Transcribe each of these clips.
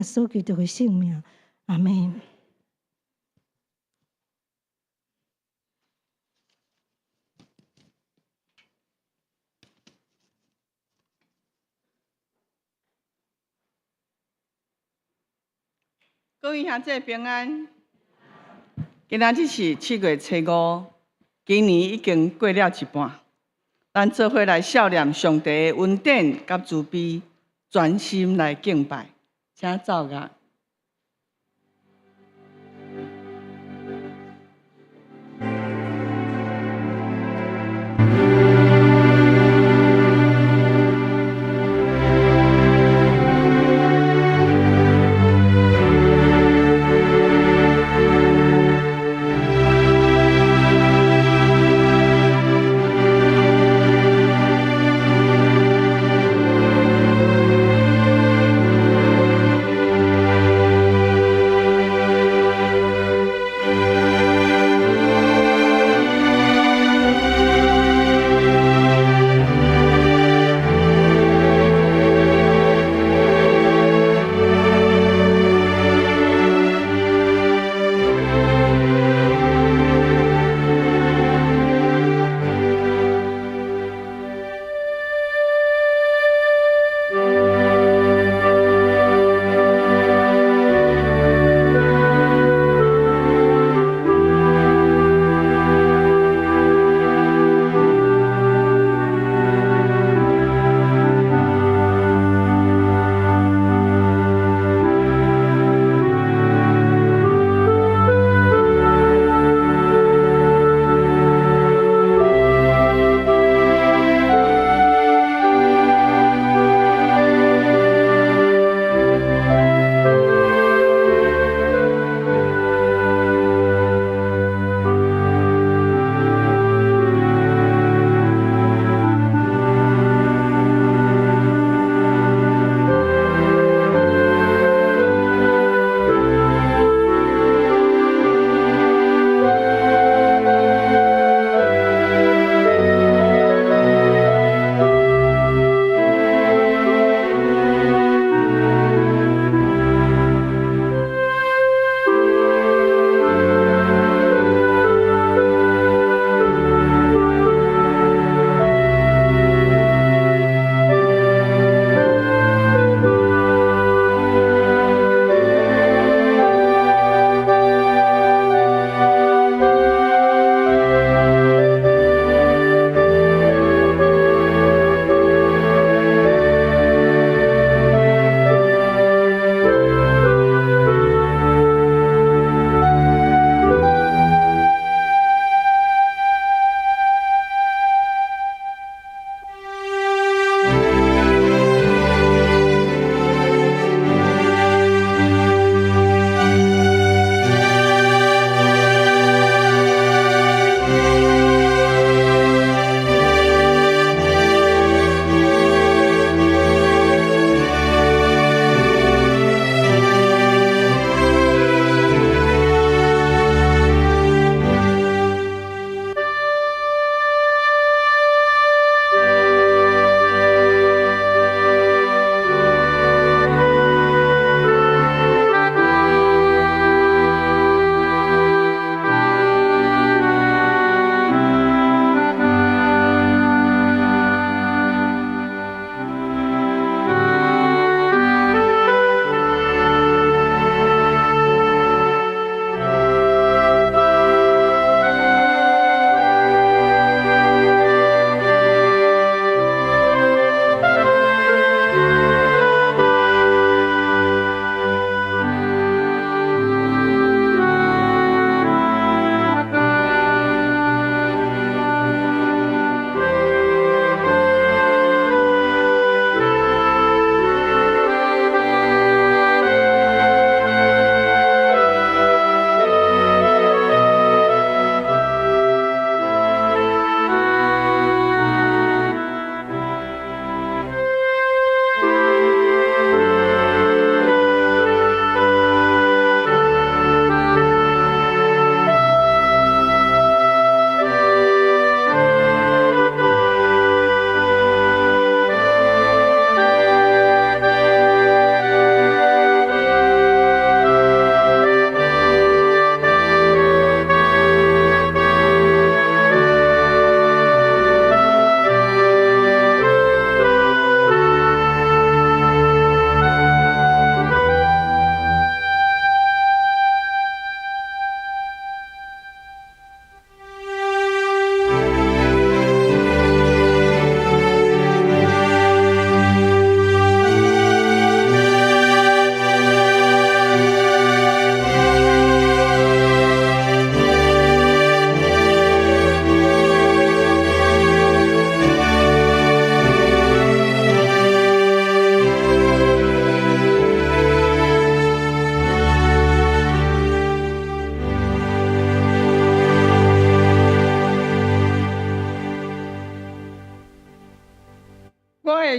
穌基督的聖名，阿門。各位兄弟平安。今仔日是7月初5，今年已經過了一半。咱做伙來數念上帝的恩典佮慈悲，全心來敬拜，請奏樂。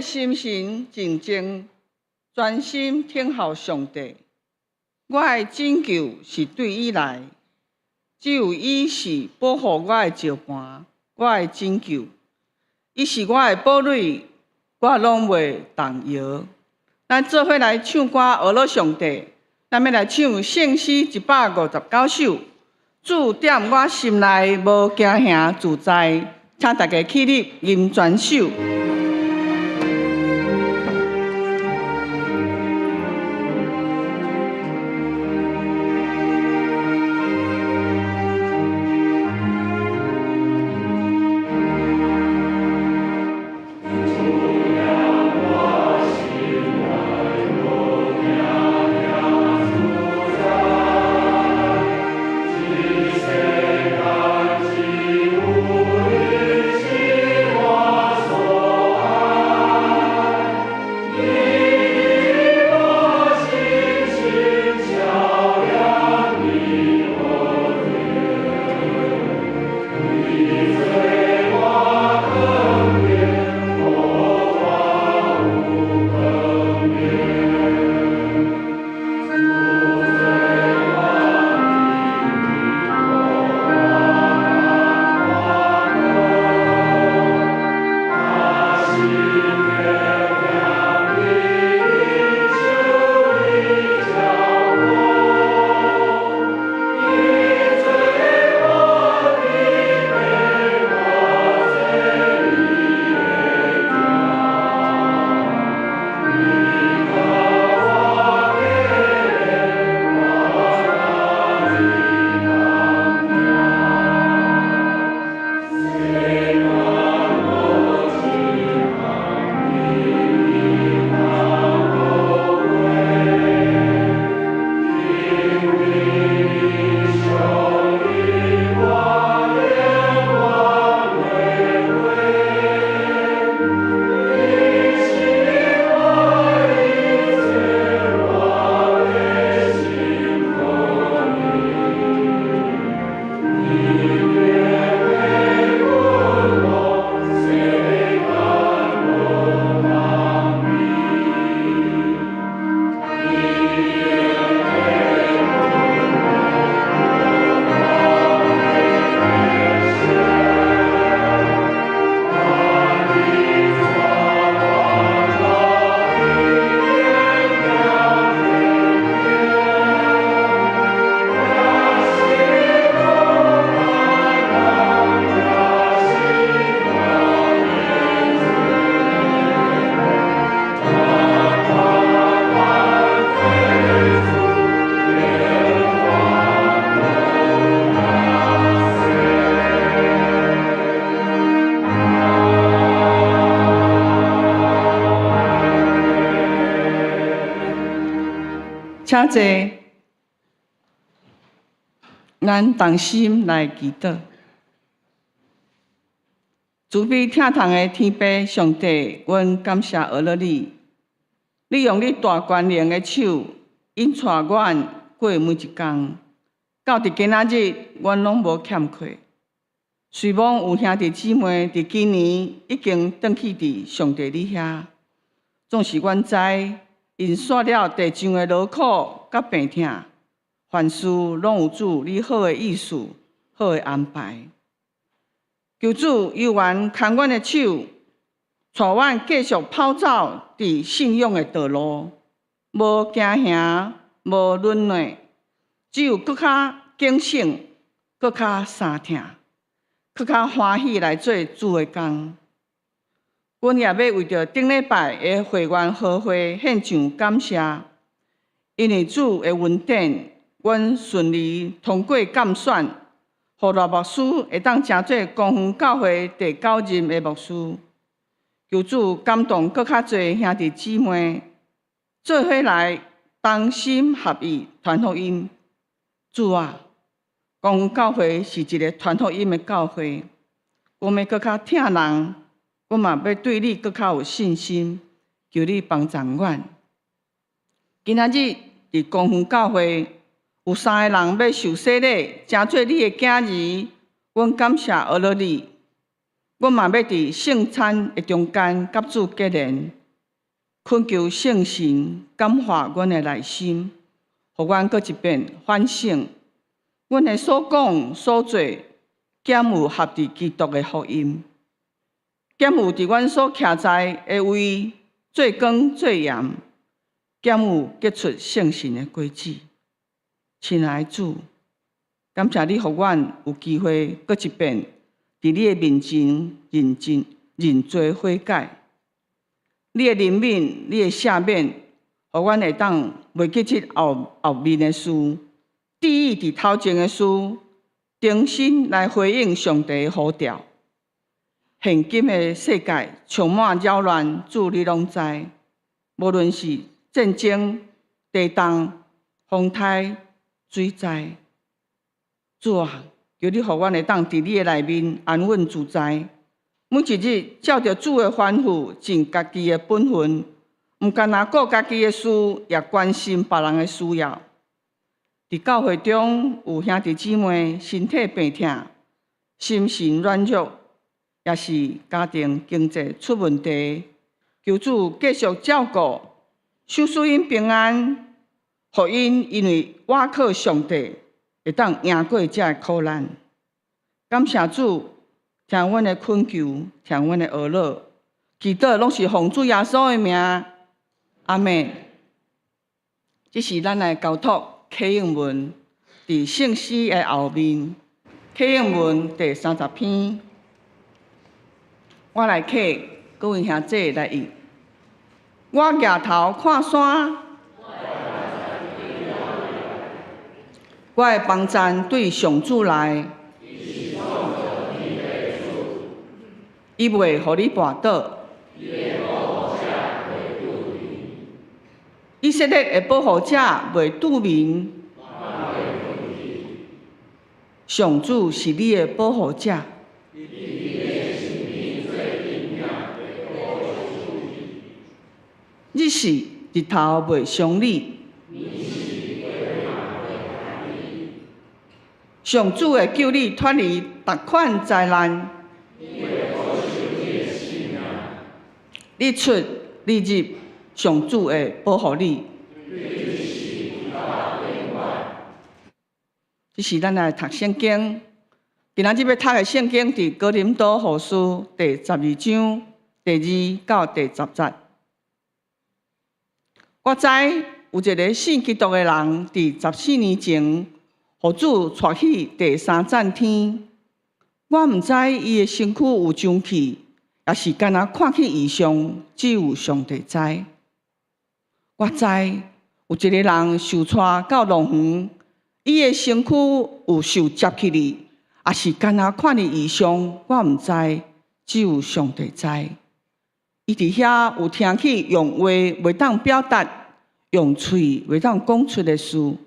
心神靜靜，專心等候上帝。我的拯救是對伊來，只有伊是保護我的石磐，我的拯救。伊是我的堡壘，我攏袂動搖。咱做伙來唱歌，學樂上帝。咱欲來唱聖詩159首，主踮我心內無驚嚇自在，請大家起立，吟全首。請坐，咱同心來祈禱。慈悲疼痛的天父上帝，阮感謝阿樂你，你用你大權能的手引帶阮過每一工，到佇今仔日，阮攏無欠缺。雖罔有兄弟姊妹佇今年已經轉去佇上帝你遐，總是阮知。𪜶煞了地上的勞苦佮病痛，凡事攏有主你好的意思、好的安排。求主猶原牽阮的手，帶阮繼續跑走佇信仰的道路，無驚嚇，無軟弱，只有閣較警醒，閣較相疼，閣較歡喜來做主的工。阮也欲為著頂禮拜的會員和會獻上感謝，因為主的恩典，阮順利通過鑑選，予賴牧師會當成做光復教會第九任的牧師。求主感動閣較濟兄弟姊妹，做伙來同心合意傳福音。主啊，光復教會是一个傳福音的教會，阮欲閣較疼人。阮嘛欲對你閣較有信心，求你幫助阮。今仔日佇光復教會有三个人欲受洗禮，成做你的囝兒，阮感謝阿樂你。阮嘛欲佇聖餐的中間佮主結連，懇求聖神感化阮的內心，予阮閣一遍反省，阮的所講所做，敢有合佇基督的福音？敢有佇阮所徛在的位做光做鹽？敢有結出聖神的果子？親愛的主，感謝你予阮有機會閣一遍佇你的面前認真認罪悔改。你的憐憫，你的赦免，予阮會當袂記這後後面的事，致意佇頭前的事，重新來回應上帝的呼召。現今的世界充滿擾亂，主你攏知。無論是戰爭、地動、風颱、水災，主啊，求你予阮會當佇你的內面安穩自在。每一日照著主的吩咐，盡家己的本分，毋干焦顧家己的事，也關心別人的需要。佇教會中有兄弟姊妹身體病痛、心神軟弱，抑是家庭經濟出問題，求主繼續照顧，賞賜𪜶平安，予𪜶因為倚靠上帝，會當贏過這个苦難。感謝主，聽阮的懇求，聽阮的哀禱，祈禱攏是奉主耶穌的名，阿們。這是咱來交託啟應文，佇聖詩的後面，啟應文第30篇，我來啟各位兄弟來譯。我舉頭看山，我的幫贊對上主來。伊袂予你跋倒。以色列的保護者袂拄眠。上主是你的保護者。日時日頭袂傷你。上主會救你脫離逐款災難。你出你入，上主會保護你。這是咱來讀聖經。今仔日欲讀的聖經佇哥林多後書第12章第2到第10節。我知有一个信基督的人，佇14年前，予主帶去第三層天。我毋知伊的身軀有上去，抑是干焦看去異象，只有上帝知。我知有一个人受帶到樂園，伊的身軀有受接起去，抑是干焦看見異象，我毋知，只有上帝知。伊佇遐有聽去用話袂當表達，用喙袂當講出的事。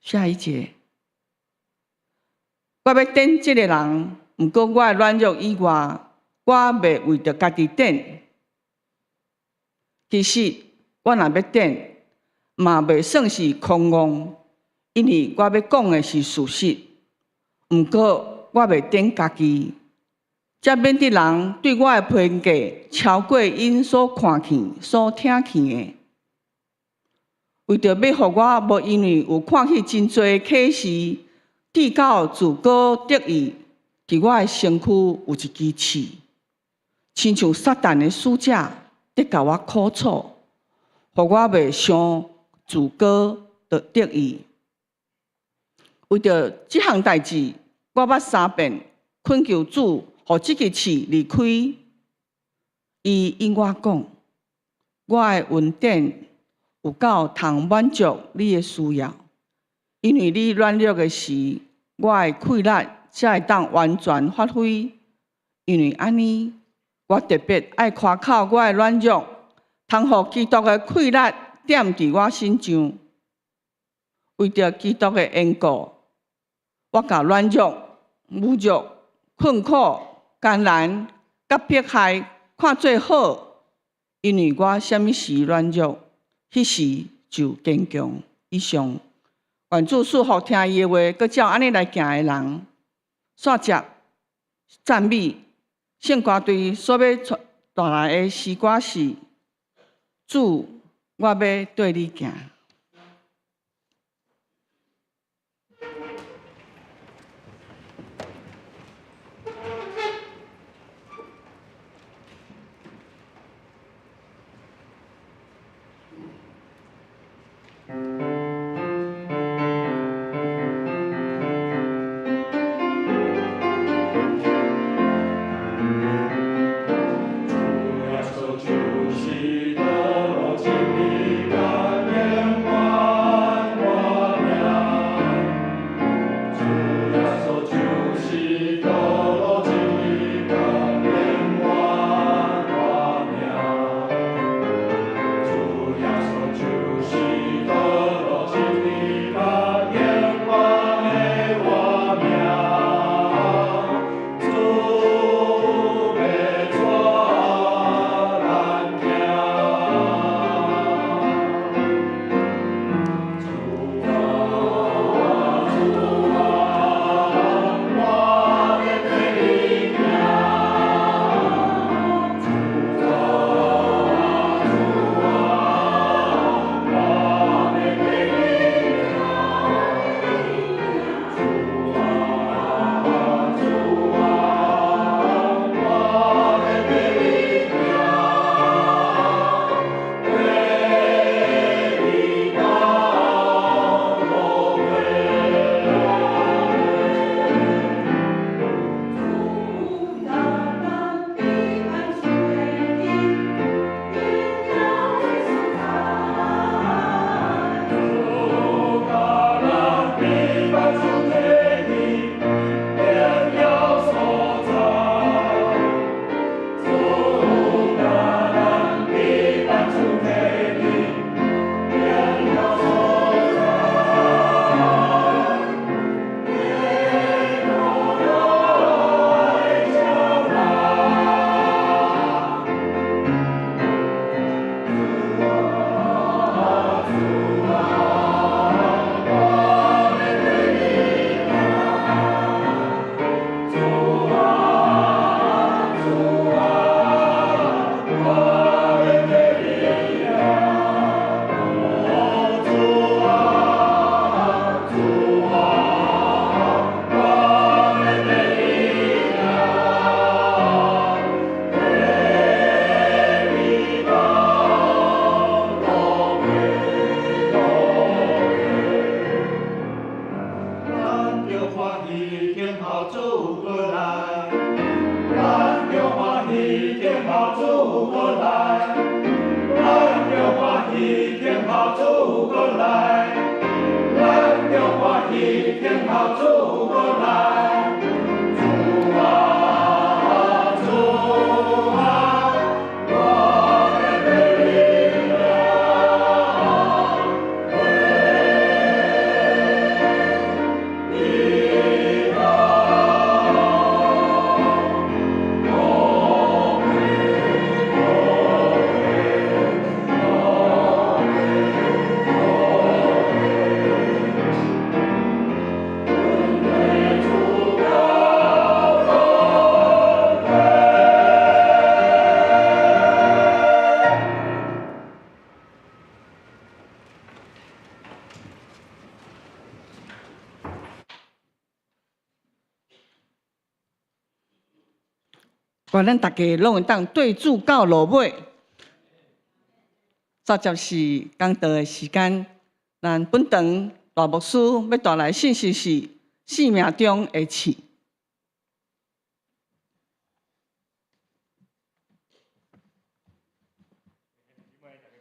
下一節，我欲典這个人，毋過我的軟弱以外，我袂為著家己典。其實我若欲典，嘛袂算是空妄，因為我欲講的是事實。毋過我袂典家己，才免得人對我的評價超過𪜶所看見、所聽見的。為著欲予我無因為有看去真濟啟示，至到自高得意，佇我的身軀有一支刺，親像撒旦的使者，佇共我苦楚，予我袂傷自高就得意。為著這項代誌，我捌三遍懇求主，予這支刺離開。伊應我講，我的恩典有夠通滿足你的需要，因為你軟弱的時，我的氣力才會當完全發揮。因為按呢，我特別愛誇口我的軟弱，通予基督的氣力踮佇我身上。為著基督的緣故，我共軟弱、侮辱、困苦、艱難、佮迫害看做好，因為我啥物時軟弱，彼時就堅強。以上，願主賜福聽伊的話，閣照按呢來行的人，煞接讚美聖歌隊所欲帶來的詩歌是：主，我欲綴你行。願咱逐家攏會當綴主到落尾。煞接是講道的時間，咱本堂大牧師欲帶來信息是生命中的刺。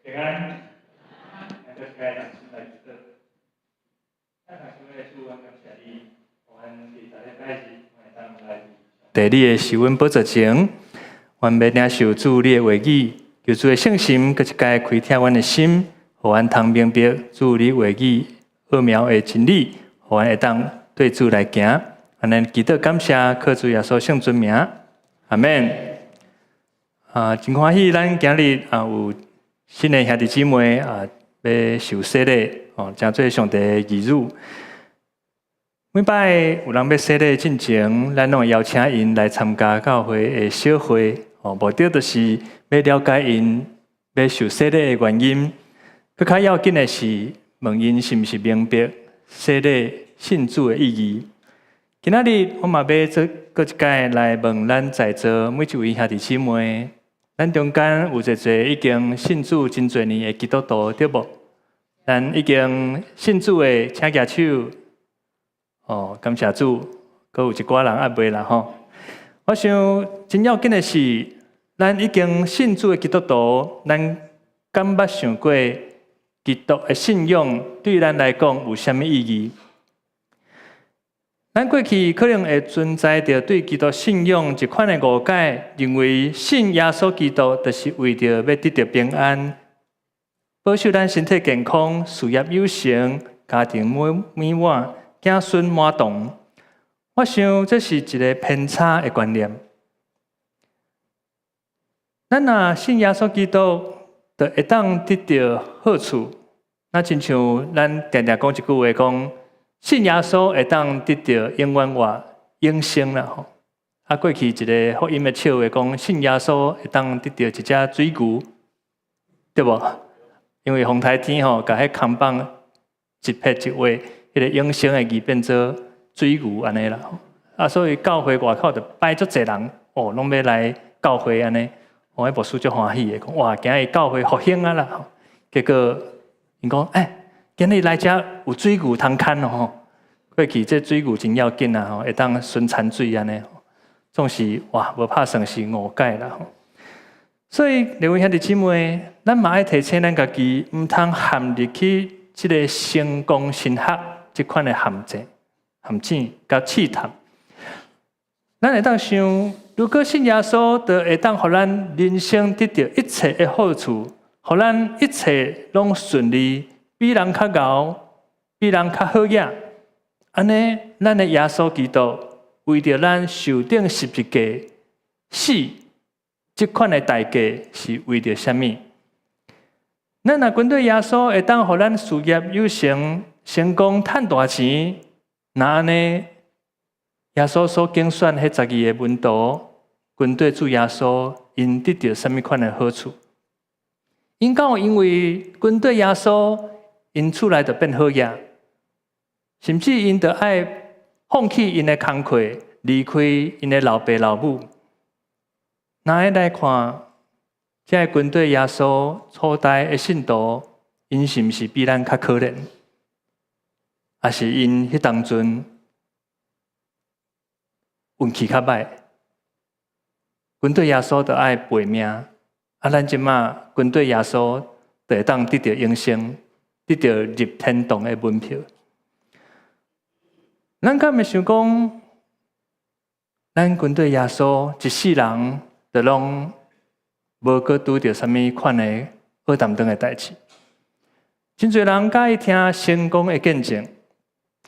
平安，咱就來同心來祈禱。咱同心的主，阮感謝你，予阮佇逐禮拜日，會當來佇你的受恩寶座前，阮欲領受主你的話語，求主的聖神閣一擺開啟阮的心，予阮通明白主你話語奧妙的真理，予阮會當綴主來行。按呢祈禱感謝，靠主耶穌聖尊名，阿們。啊，真歡喜，咱今日啊有新的兄弟姊妹啊，欲受洗禮哦，成做上帝的兒女。每擺有人欲洗禮進前，咱攏會邀請𪜶來參加教會的小會哦。吼，目的就是欲了解𪜶欲受洗禮的原因。閣較要緊的是，問𪜶是毋是明白洗禮信主的意義。今仔日我嘛欲做閣一擺來問咱在座每一位兄弟姊妹，咱中間有濟濟已經信主真濟年的基督徒，對無？咱已經信主的，請舉手。哦，感謝主，閣有一寡人猶未啦吼。我想真要緊的是，咱已經信主的基督徒，咱敢捌想過基督的信仰對咱來講有啥物意義？咱過去可能會存在著對基督信仰一款的誤解，認為信耶穌基督就是為著欲得著平安，保守咱身體健康、事業有成、家庭美美滿、子孫滿堂。我想這是一个偏差的觀念。咱若信耶穌基督，就會當得著好處。那親像咱定定講一句話，講信耶穌會當得著永遠活永生啦吼。啊，過去一个福音的笑話講，信耶穌會當得著一隻水牛，對無？因為風颱天吼，共彼看板一撇一畫，彼个永生的字變做水牛按呢啦。啊，所以教會外口就擺足濟人，哦，攏欲來教會按呢。哦，彼牧師足歡喜的，講哇，今日教會復興啊啦。結果𪜶講，欸，今日來遮有水牛通牽哦吼。過去這水牛真要緊啊吼，會當巡田水按呢。總是哇，無拍算是誤解啦吼。所以，各位兄弟姊妹，咱嘛愛提醒咱家己，毋通陷入去這个成功神學這款的陷阱、陷阱佮試探。咱會當想，如果信耶穌，就會當予咱人生得著一切的好處，予咱一切攏順利，比人較𠢕，比人較好額。按呢，咱的耶穌基督為著咱受釘十字架死，這款的代價是為著啥物？咱若跟隨耶穌，會當予咱事業有成、成功、趁大錢，那按呢，耶穌所揀選彼十二个門徒，跟隨主耶穌，𪜶得著啥物款的好處？𪜶敢有因為跟隨耶穌，𪜶厝內就變好額，甚至𪜶就愛放棄𪜶的工課，離開𪜶的老爸老母。若按呢來看，這个跟隨耶穌初代的信徒，𪜶是毋是比咱較可憐？抑是𪜶彼當陣運氣較䆀？跟隨耶穌就愛賠命，啊！咱這馬跟隨耶穌，就會當得著永生，得著入天堂的門票。咱敢會想講，咱跟隨耶穌一世人，就攏無閣拄著啥物款的僫擔當的代誌。真濟人佮意聽成功的見證，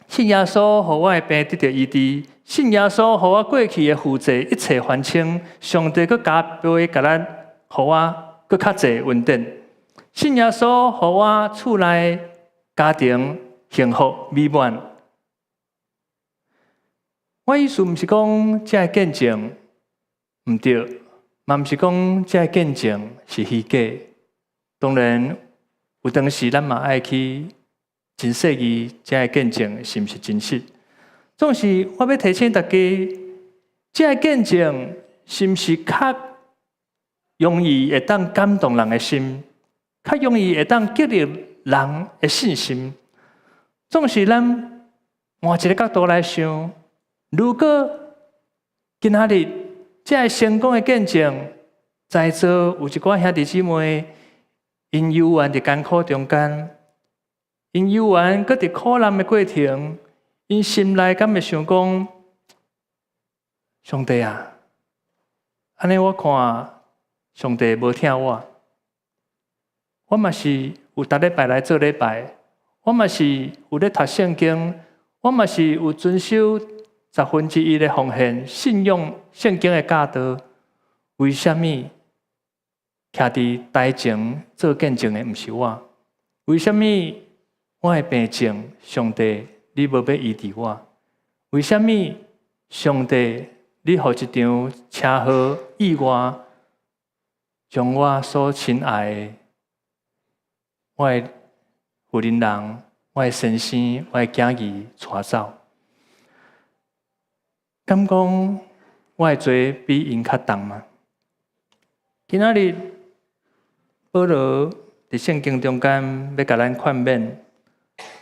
信耶穌予我的病得著醫治，信耶穌予我過去的負債一切還清，上帝閣加倍共咱，予我閣較濟恩典。信耶穌予我厝內家庭幸福美滿。我意思毋是講這个見證毋對，嘛毋是講這個見證是虛假。當然，有當時咱嘛愛去真細膩，這个見證是毋是真實。總是我欲提醒大家，這个見證是毋是較容易會當感動人的心，較容易會當激勵人的信心。總是咱換一个角度來想，如果今仔日這个成功的見證，在座有一寡兄弟姊妹，𪜶猶原佇艱苦中間，𪜶猶原閣佇苦難的過程，𪜶心內敢會想講：上帝啊，按呢我看上帝無疼我，我嘛是有逐禮拜來做禮拜，我嘛是有咧讀聖經，我嘛是有遵守十分之一的奉獻，信仰聖經的教導，為啥物徛佇台前做見證的毋是我？為啥物我的病症，上帝你無欲醫治我？為啥物上帝你予一場車禍意外，將我所親愛的我的婦人人、我的先生、我的囝兒帶走。敢講我的罪比𪜶較重嗎？今仔日保羅佇聖經中間欲共咱勸勉，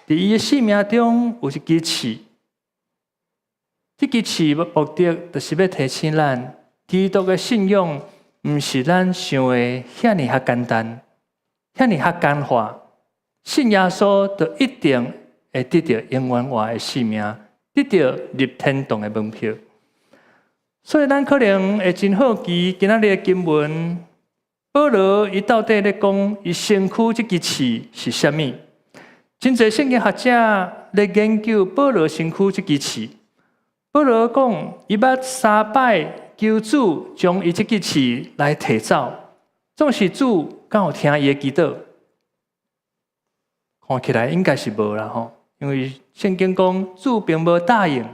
佇伊的性命中有一支刺，這支刺目的就是欲提醒咱，基督的信仰毋是咱想的遐爾較簡單，遐爾較簡化。信耶穌就一定會得著永遠活的生命，得著入天堂的門票。所以咱可能會真好奇，今仔日的經文，保羅伊到底咧講伊身軀這支刺是啥物？真濟聖經學者咧研究保羅身軀這支刺。保羅講，伊捌三擺求主將伊這支刺來提走，總是主敢有聽伊的祈禱？看起來應該是無啦吼，因為聖經講主並無答應。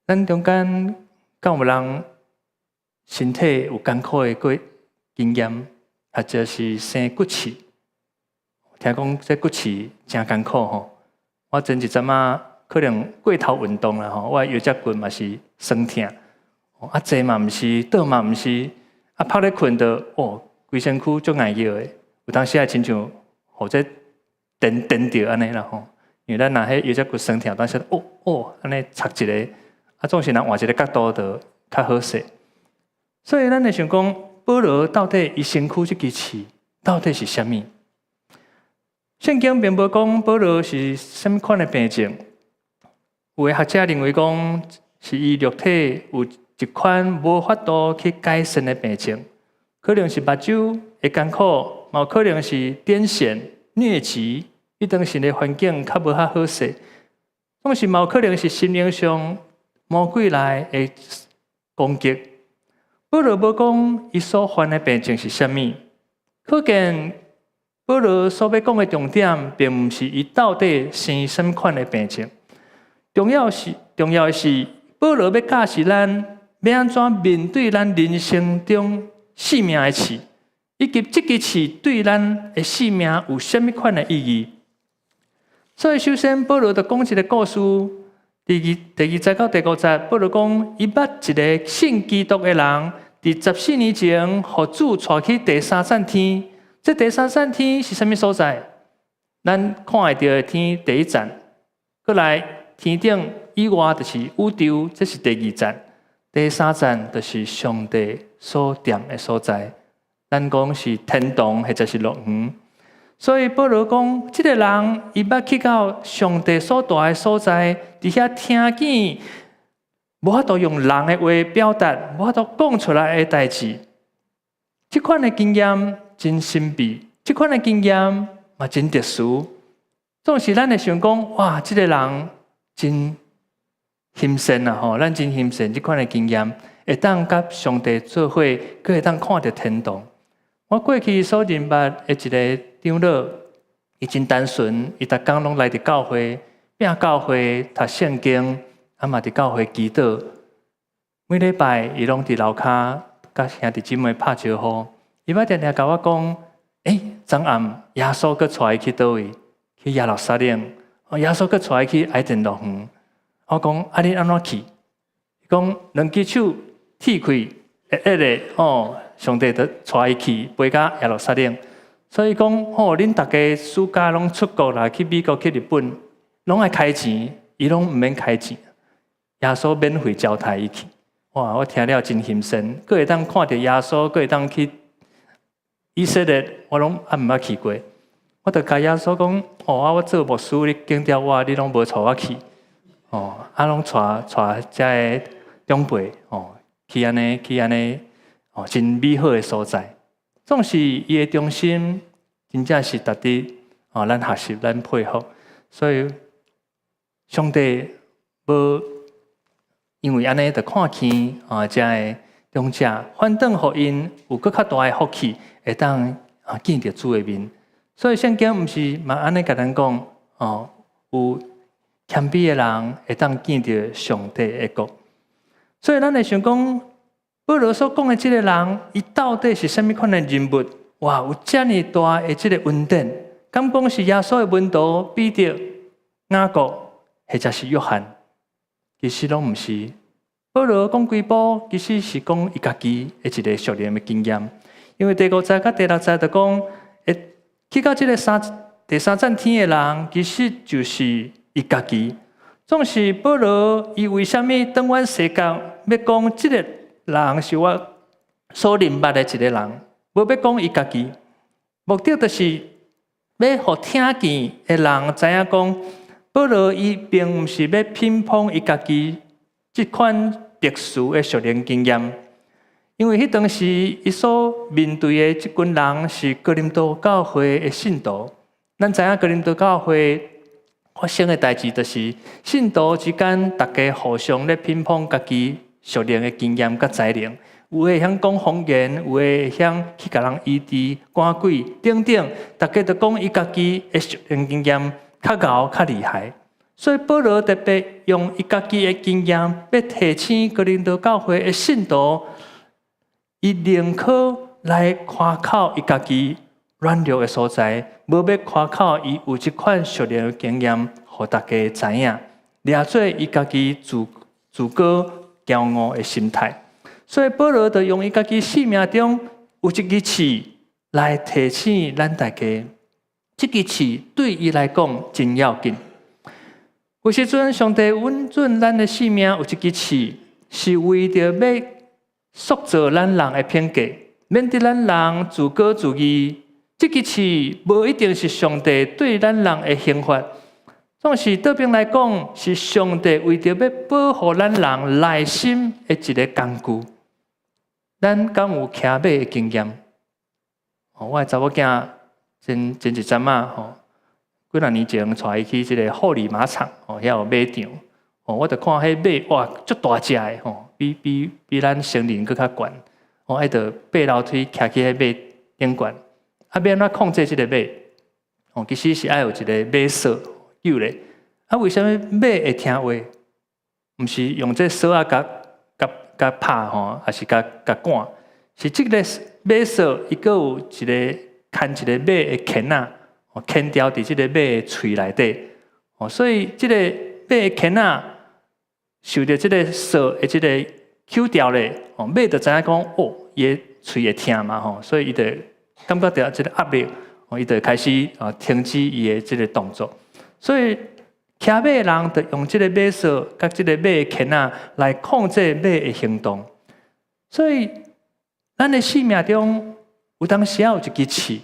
咱中間敢有人身體有艱苦的過經驗，或者是生骨刺？聽講這骨刺誠艱苦吼。我前一陣仔可能過頭運動啦吼，我的腰脊骨嘛是酸疼，啊坐嘛毋是，倒嘛毋是，啊趴咧睏著哦，規身軀足𠢕藥的，有當時也親像予這電電著按呢啦吼。因為咱若彼腰脊骨酸疼，當時哦哦按呢插一下，啊總是若換一个角度就較好勢。所以咱會想講，保羅到底伊身軀這支刺到底是啥物？聖經並無講保羅是啥物款的病症。有的學者認為講是伊肉體有一款無法度去改善的病症，可能是目睭會艱苦，嘛有可能是癲癇、瘧疾，伊當時的環境較無遐好勢。總是嘛有可能是心靈上魔鬼來的攻擊。保羅無講伊所患的病症是啥物，可見保羅所欲講的重點，並毋是伊到底生啥物款的病症。重要的是，保羅欲教示咱欲按怎面對咱人生中性命的刺，以及這支刺對咱的性命有啥物款的意義。所以，首先保羅就講一个故事。第二節到第五節，保羅講，伊捌一个信基督的人，佇14年前，予主帶去第三層天。這第三層天是啥物所在？咱看會著的天第一層，過來天頂以外就是宇宙，這是第二層。第三層就是上帝所踮的所在。咱講是天堂或者是樂園。所以保羅講，這个人伊捌去到上帝所蹛的所在，佇遐聽見無法度用人的話表達，無法度講出來的代誌。這款的經驗真神秘，這款的經驗嘛真特殊。總是咱會想講，哇，這个人真欣羨啊！吼，咱真欣羨這款的經驗，會當佮上帝做伙，閣會當看著天堂。我過去所認捌的一个長老，伊真單純，伊逐工攏來佇教會，拼教會讀聖經，啊嘛佇教會祈禱。每禮拜伊攏佇樓跤佮兄弟姊妹拍招呼。伊捌定定共我講，欸，昨暗耶穌閣帶伊去佗位？去耶路撒冷。耶穌閣帶伊去伊甸樂園。我講，啊，你按怎去？伊講兩支手鐵開，會會的哦，上帝就帶伊去，飛到耶路撒冷。所以講，吼，恁逐家暑假攏出國啦，去美國、去日本，攏愛開錢，伊攏毋免開錢。耶穌免費招待伊去。哇！我聽了真欣羨，閣會當看著耶穌，閣會當去以色列，我攏猶毋捌去過。我就共耶穌講，哦，啊，我做牧師，你揀著我，你攏無帶我去。哦，啊，攏帶帶遮个長輩，哦，去按呢，去按呢，哦，真美好的所在。總是伊的忠心，真正是值得哦，咱學習，咱佩服。所以，上帝無因為按呢就看輕啊，遮个長者，反轉予𪜶有閣較大的福氣，會當啊見著主的面。所以聖經毋是嘛按呢共咱講哦，有謙卑的人會當見著上帝的國。所以咱會想講，保羅所講的這个人，伊到底是啥物款的人物？哇，有遮爾大的這个恩典，敢講是耶穌的門徒彼得、雅各，或者是約翰？其實攏毋是。保羅講幾步，其實是講伊家己的一个屬靈的經驗。因為第五節佮第六節就講，會去到這个第三層天的人，其實就是伊家己。總是保羅，伊為啥物轉彎洗角，欲講這个人是我所認捌的一个人，無欲講伊家己。目的就是欲予聽見的人知影講，保羅伊並毋是欲評捧伊家己這款特殊的屬靈經驗，因為彼當時伊所面對的這群人是哥林多教會的信徒。咱知影哥林多教會發生的代誌，就是信徒之間大家互相咧評捧家己屬靈的經驗佮才能，有的會曉講方言，有的會曉去共人醫治、趕鬼等等，大家都講伊家己的屬靈經驗較𠢕、較厲害。所以保羅特別用伊家己的經驗，欲提醒哥林多教會的信徒，伊寧可來誇口伊家己軟弱的所在，無欲誇口伊有這款屬靈的經驗，予大家知影，掠做伊家己自自高驕傲的心態。所以保羅就用伊家己生命中有一支刺來提醒咱大家，這支刺對伊來講真要緊。有時陣，上帝允准咱的生命有一支刺，是為著欲塑造咱人的品格，免得咱人自高自義。這支刺無一定是上帝對咱人的刑罰，總是倒爿來講，是上帝為著欲保護咱人內心的一个工具。咱敢有騎馬的經驗？我的查某囝前前一陣仔吼，幾若年前帶伊去這个后里馬場，哦，遐有馬場，哦，我就看彼馬，哇，足大隻的吼，比咱成人閣較懸，哦，愛著爬樓梯徛去彼馬頂懸，啊，欲按怎控制這个馬？哦，其實是愛有一个馬索揪咧。啊，為啥物馬會聽話？毋是用這索仔共共共拍吼，抑是共共趕？是這个馬索，伊閣有一个牽一个馬的牽仔，哦，牽牢佇這个馬的喙內底。哦，所以這个馬的牽仔受著這个索的這个揪牢咧，哦，馬就知影講，哦，伊的喙會疼嘛，吼，所以伊就感覺著這个壓力，哦，伊就開始啊停止伊的這个動作。所以騎馬的人就用這个馬索佮這个馬的牽仔來控制馬的行動。所以咱的生命中有當時有一支刺，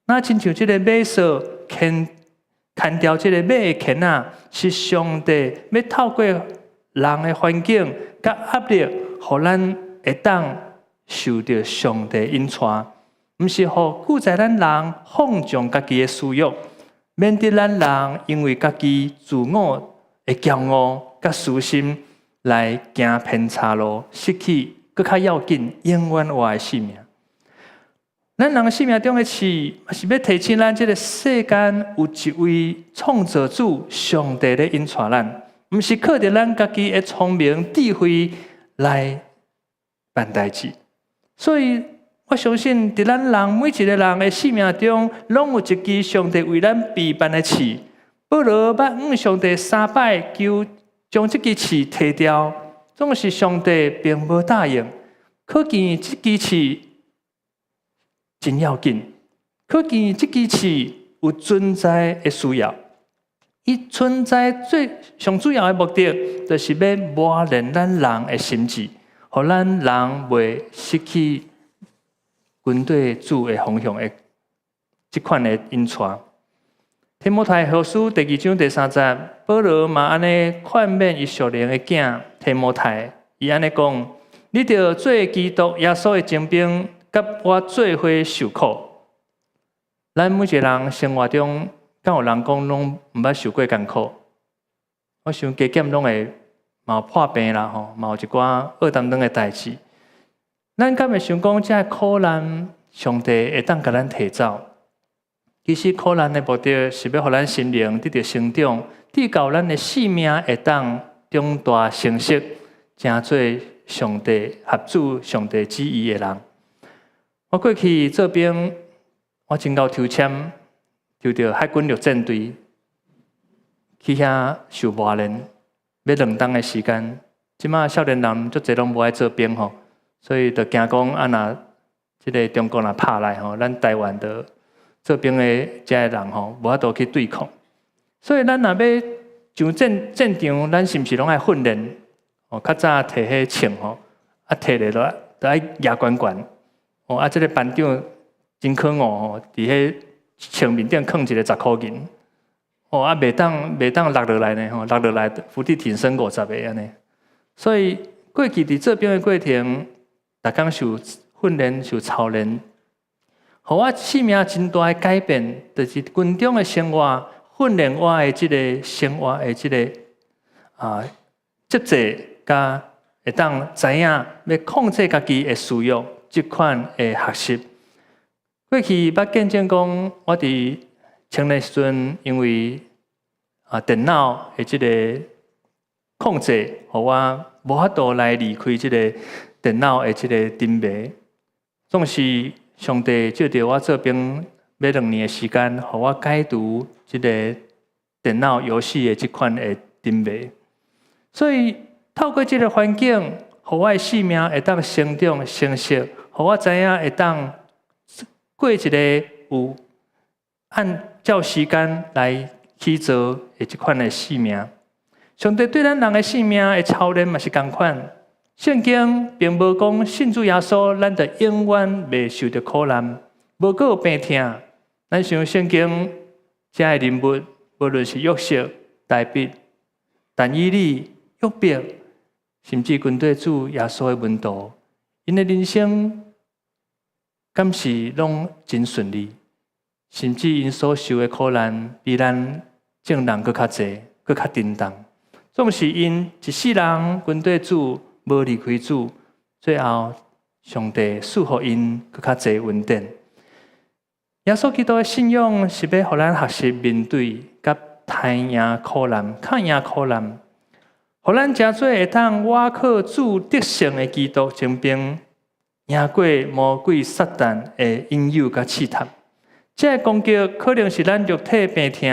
若親像這个馬索牽牽牢這个馬的牽仔，是上帝欲透過人的環境佮壓力，予咱會當受著上帝引帶，毋是予記載咱人放縱家己的私欲，免得咱人因為家己自我的驕傲佮私心來行偏差路，失去閣較要緊永遠活的生命。咱人生命中的刺，嘛是欲提醒咱，這个世間有一位創造主上帝咧引帶咱，毋是靠著咱家己的聰明智慧來辦代誌。所以我相信，佇咱人每一个人的生命中，攏有一支上帝為咱備辦的刺。保羅捌向上帝三擺求將這支刺提掉，總是上帝並無答應。可見這支刺真要緊，可見這支刺有存在的需要。伊存在最上主要的目的，就是欲磨練咱人的心志，予咱人袂失去跟綴主的方向的這款的引帶。提摩太後書第二章第三節，保羅嘛按呢勸勉伊屬靈的囝提摩太，伊按呢講：你著做基督耶穌的精兵，佮我做伙受苦。咱每一個人生活中，敢有人講攏毋捌受過艱苦？我想加減攏會嘛有破病啦吼，嘛有一寡惡當當的代誌。咱敢會想講，這苦難，上帝會當共咱提走？其實苦難的目的是欲予咱心靈得著成長，直到咱的性命會當長大成熟，成做上帝合主上帝旨意的人。我過去做兵，我真𠢕抽籤，抽著海軍陸戰隊去遐受磨練，欲2冬的時間。這馬少年人足濟攏無愛做兵吼，所以就驚講啊，若這个中國若拍來吼，咱台灣的做兵的這个人吼，無法度去對抗。所以咱若欲上戰場，咱是毋是攏愛訓練？哦，較早提彼槍吼，啊提咧落都愛舉懸懸。哦，啊，這个班長真可惡吼，佇彼槍面頂囥一个10箍銀。哦，啊，袂當落落來呢吼，落落來伏地挺身50個按呢。所以過去佇做兵的過程，逐工受訓練、受操練，予我生命真大的改變，就是軍中的生活訓練我的這个生活的這个啊節制，佮會當知影欲控制家己的私欲，這款的學習。過去捌見證講，我佇青年時陣，因為啊電腦的這个控制，予我無法度來離開這個電腦的這个沉迷。總是上帝借著我做兵欲2年的時間，予我解除這个電腦遊戲的這款的沉迷。所以透過這个環境，予我的生命會當成長成熟，予我知影會當過一个有按照時間來去做的這款的生命。上帝對咱人的生命的操練嘛是仝款。聖經並無講信主耶穌，咱就永遠袂受著苦難，無閣有病痛。咱想聖經遮的人物，無論是約瑟、大衛、但以理、約伯，甚至跟綴主耶穌的門徒，𪜶的人生敢是攏真順利？甚至𪜶所受的苦難，比咱眾人閣較濟，閣較沉重。總是𪜶一世人跟綴主，無離開主，最後上帝賜予𪜶閣較濟恩典。耶穌基督的信仰是欲予咱學習面對佮刣贏苦難、抗贏苦難，予咱成做會當倚靠主得勝的基督精兵，贏過魔鬼撒旦的引誘佮試探。這个攻擊可能是咱肉體病痛，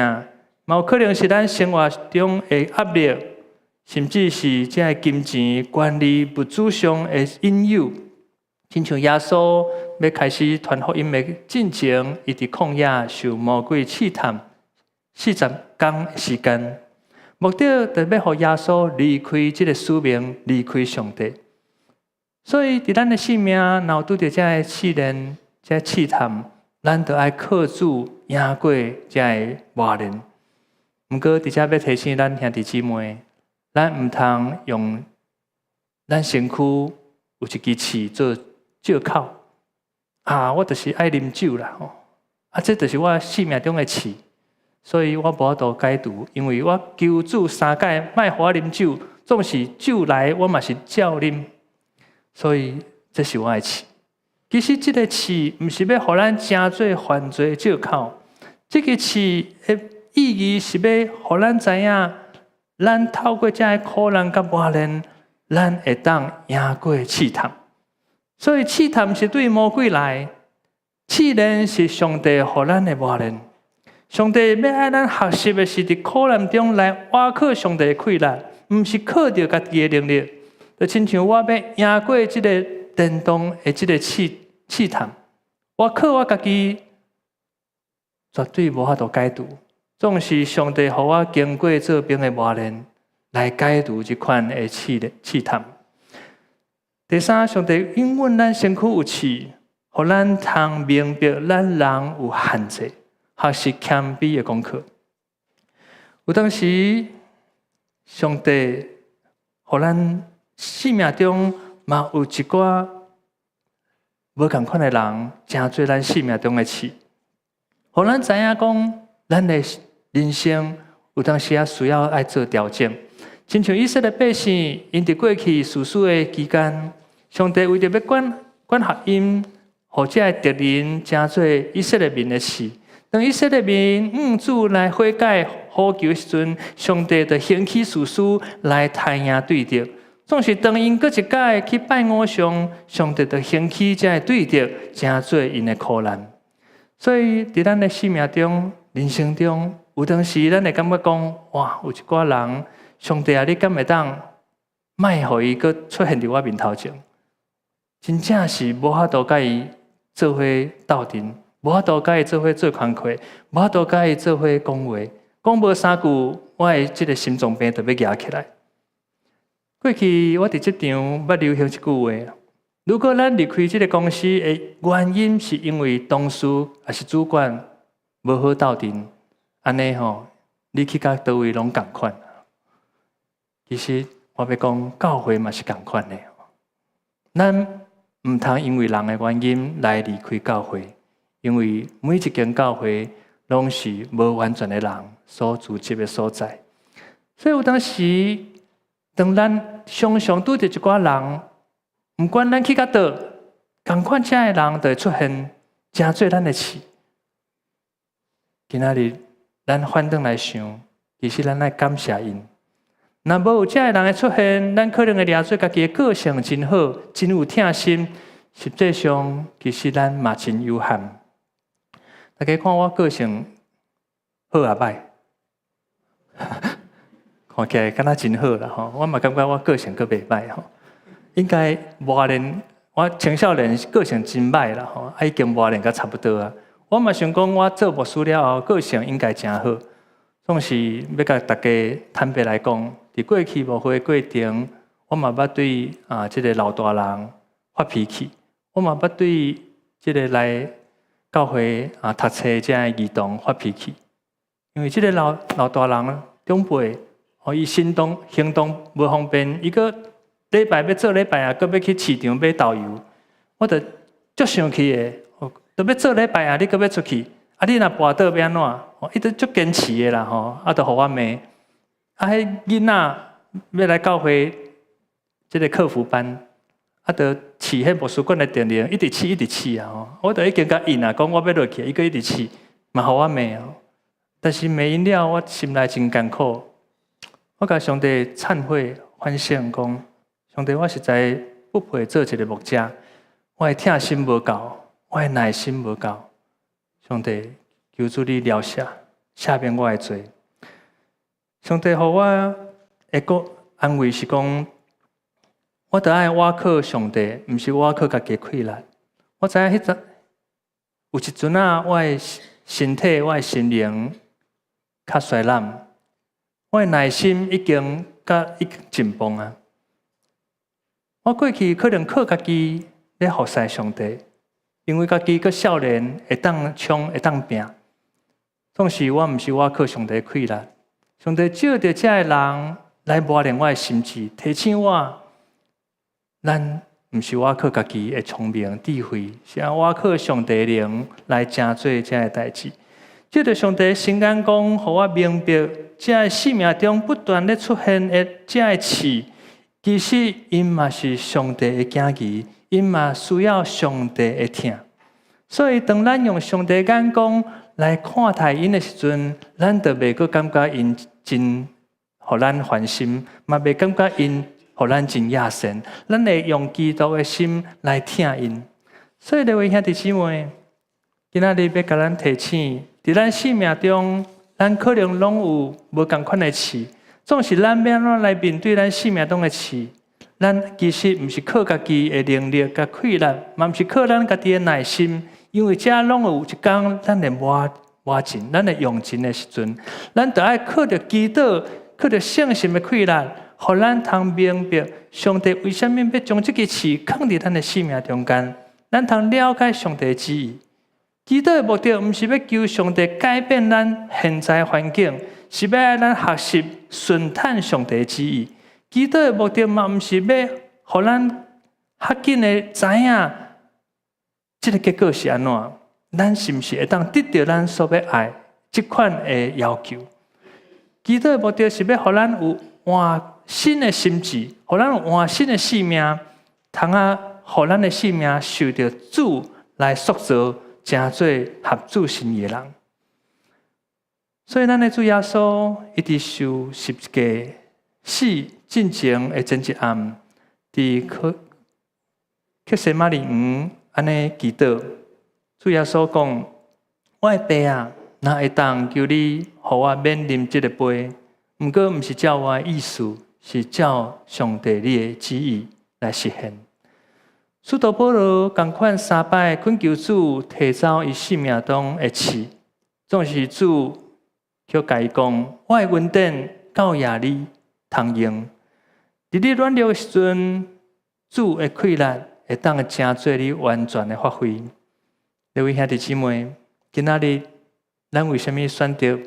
嘛有可能是咱生活中的壓力，甚至是這个金錢、權力、物質上的引誘。親像耶穌欲開始傳福音的進前，伊佇曠野受魔鬼試探40工時間，目的就欲予耶穌離開這个使命，離開上帝。所以，佇咱的生命，若有拄著這个試煉、這个試探，咱就愛靠主贏過這个磨練。毋過，佇遮欲提醒咱兄弟姊妹，咱毋通用咱身軀有一支刺做借口。啊，我就是愛啉酒啦，吼！啊，這就是我生命中的刺，所以我無法度解除，因為我求主三擺，莫予我啉酒，總是酒來，我嘛是照啉，所以這是我的刺。其實這个刺毋是欲予咱成做犯罪的借口，這个刺的意義是欲予咱知影，咱透過這个苦難佮磨練，咱會當贏過試探。所以試探是對魔鬼來，試煉是上帝予咱的磨練。上帝欲愛咱學習的是佇苦難中來倚靠上帝的氣力，毋是靠著家己的能力。就親像我欲贏過這个電動的這个試探，我靠我家己絕對無法度解除。總是上帝予我經過做兵的磨練，來解除這款的試探。第三，上帝允許咱身軀有刺，予咱通明白咱人有限制，學習謙卑的功課。有當時，上帝予咱生命中嘛有一寡無仝款的人，成做咱生命中的刺，予咱知影講，咱的人生有當時仔需要愛做調整。親像以色列百姓，𪜶佇過去士師的期間，上帝為著欲管轄𪜶，予這个敵人成做以色列民的刺。當以色列民向主來悔改呼求的時陣，上帝就興起士師來刣贏對敵，總是當𪜶閣一擺去拜偶像，上帝就興起這个對敵，成做𪜶的苦難。所以，佇咱的生命中、人生中，有當時咱會感覺講：哇，有一寡人，上帝啊，你敢會當莫予伊閣出現佇我面頭前？真正是無法度佮伊做伙鬥陣，無法度佮伊做伙做工課，無法度佮伊做伙講話，講無三句，我的這个心臟病就欲夯起來。過去我佇職場捌流行一句話：如果咱離開這个公司的原因是因為同事抑是主管無好鬥陣，按呢吼，你去到佗位攏仝款。其實我欲講，教會嘛是仝款的。咱毋通因為人的原因來離開教會，因為每一間教會攏是無完全的人所組織的所在。所以有當時，當咱常常拄著一寡人，毋管咱去到佗，仝款遮的人就會出現，成做咱的刺。今仔日咱反轉來想，其實咱愛感謝𪜶。若無有遮的人的出現，咱可能會掠做家己的個性真好，真有疼心。實際上，其實咱嘛真有限。大家看我個性好抑䆀？看起來敢若真好啦吼，我嘛感覺我個性閣袂䆀吼。應該磨練，我青少年個性真䆀啦吼，啊已經磨練甲差不多啊。我嘛想講，我做牧師了後，個性應該誠好。總是欲共大家坦白來講，佇過去牧會過程，我嘛捌對啊這个老大人發脾氣，我嘛捌對這个來教會啊讀冊遮的兒童發脾氣，因為這个老老大人長輩，哦，伊行動行動無方便，伊閣禮拜欲做禮拜啊，閣欲去市場買豆油，我就足生氣的，都欲做禮拜啊，你閣欲出去，啊你若跋倒欲按怎？伊都足堅持的啦吼，啊，就予我罵。啊，彼囡仔欲來教會這个課輔班，啊，就試彼牧師館的電鈴，一直試一直試啊吼，我就已經共應啊，講我欲落去，伊閣一直試，嘛予我罵哦。但是罵𪜶了，我心內真艱苦。我共上帝懺悔反省講，上帝，我實在不配做一个牧者，我的疼心無夠，我的耐心無夠。上帝，求主你饒赦，赦免我的罪。上帝予我一個安慰是講，我著愛倚靠上帝，毋是倚靠家己氣力。我知影彼陣有一陣仔，我的身體、我的心靈較衰懶，我的耐心已經佮已經緊繃啊。我過去可能靠家己咧服侍上帝，因為家己閣少年，會當衝，會當拚。總是我毋是倚靠上帝氣力，上帝藉著遮的人來磨練我的心智，提醒我，咱毋是倚靠家己的聰明智慧，是愛倚靠上帝靈來成做遮的代誌。藉著上帝聖言講，予我明白，遮的生命中不斷咧出現的遮的刺，其實𪜶嘛是上帝的囝兒，𪜶嘛需要上帝的疼。所以，當咱用上帝眼光來看待𪜶的時陣，咱就袂閣感覺𪜶真予咱煩心，嘛袂感覺𪜶予咱真厭世。咱會用基督的心來疼𪜶。所以，各位兄弟姊妹，今仔日欲共咱提醒，佇咱生命中，咱可能攏有無仝款的刺，總是咱欲按怎來面對咱生命中的刺？咱其實毋是靠家己的能力佮氣力，嘛毋是靠咱家己的耐心，因為這攏有一工咱會磨磨盡，咱會用盡的時陣，咱著愛靠著祈禱，靠著聖神的氣力，予咱通明白上帝為啥物欲將這个刺囥佇咱的生命中間，咱通了解上帝的旨意。祈禱的目的，毋是欲求上帝改變咱現在環境，是欲愛咱學習順趁上帝的旨意。祈禱的目的嘛，毋是欲予咱較緊的知影，這个結果是按怎？咱是毋是會當得著咱所欲愛這款的要求？祈禱的目的是欲予咱有換新的心志，予咱有換新的生命，通啊，予咱的生命受著主來塑造，成做合主心意的人。所以，咱的主耶穌伊佇受十字架死。進前的前一暗，佇客西馬尼園按呢祈禱，主耶穌講：我的爸啊，若會當求你予我免啉這个杯，毋過毋是照我的意思，是照上帝你的旨意來實現。使徒保羅仝款三擺懇求主提走伊性命中的刺，總是主卻共伊講：我的恩典夠予你通用。佇你軟弱的時陣，主的氣力會當成做你完全的發揮。各位兄弟姊妹，今仔日咱為啥物選擇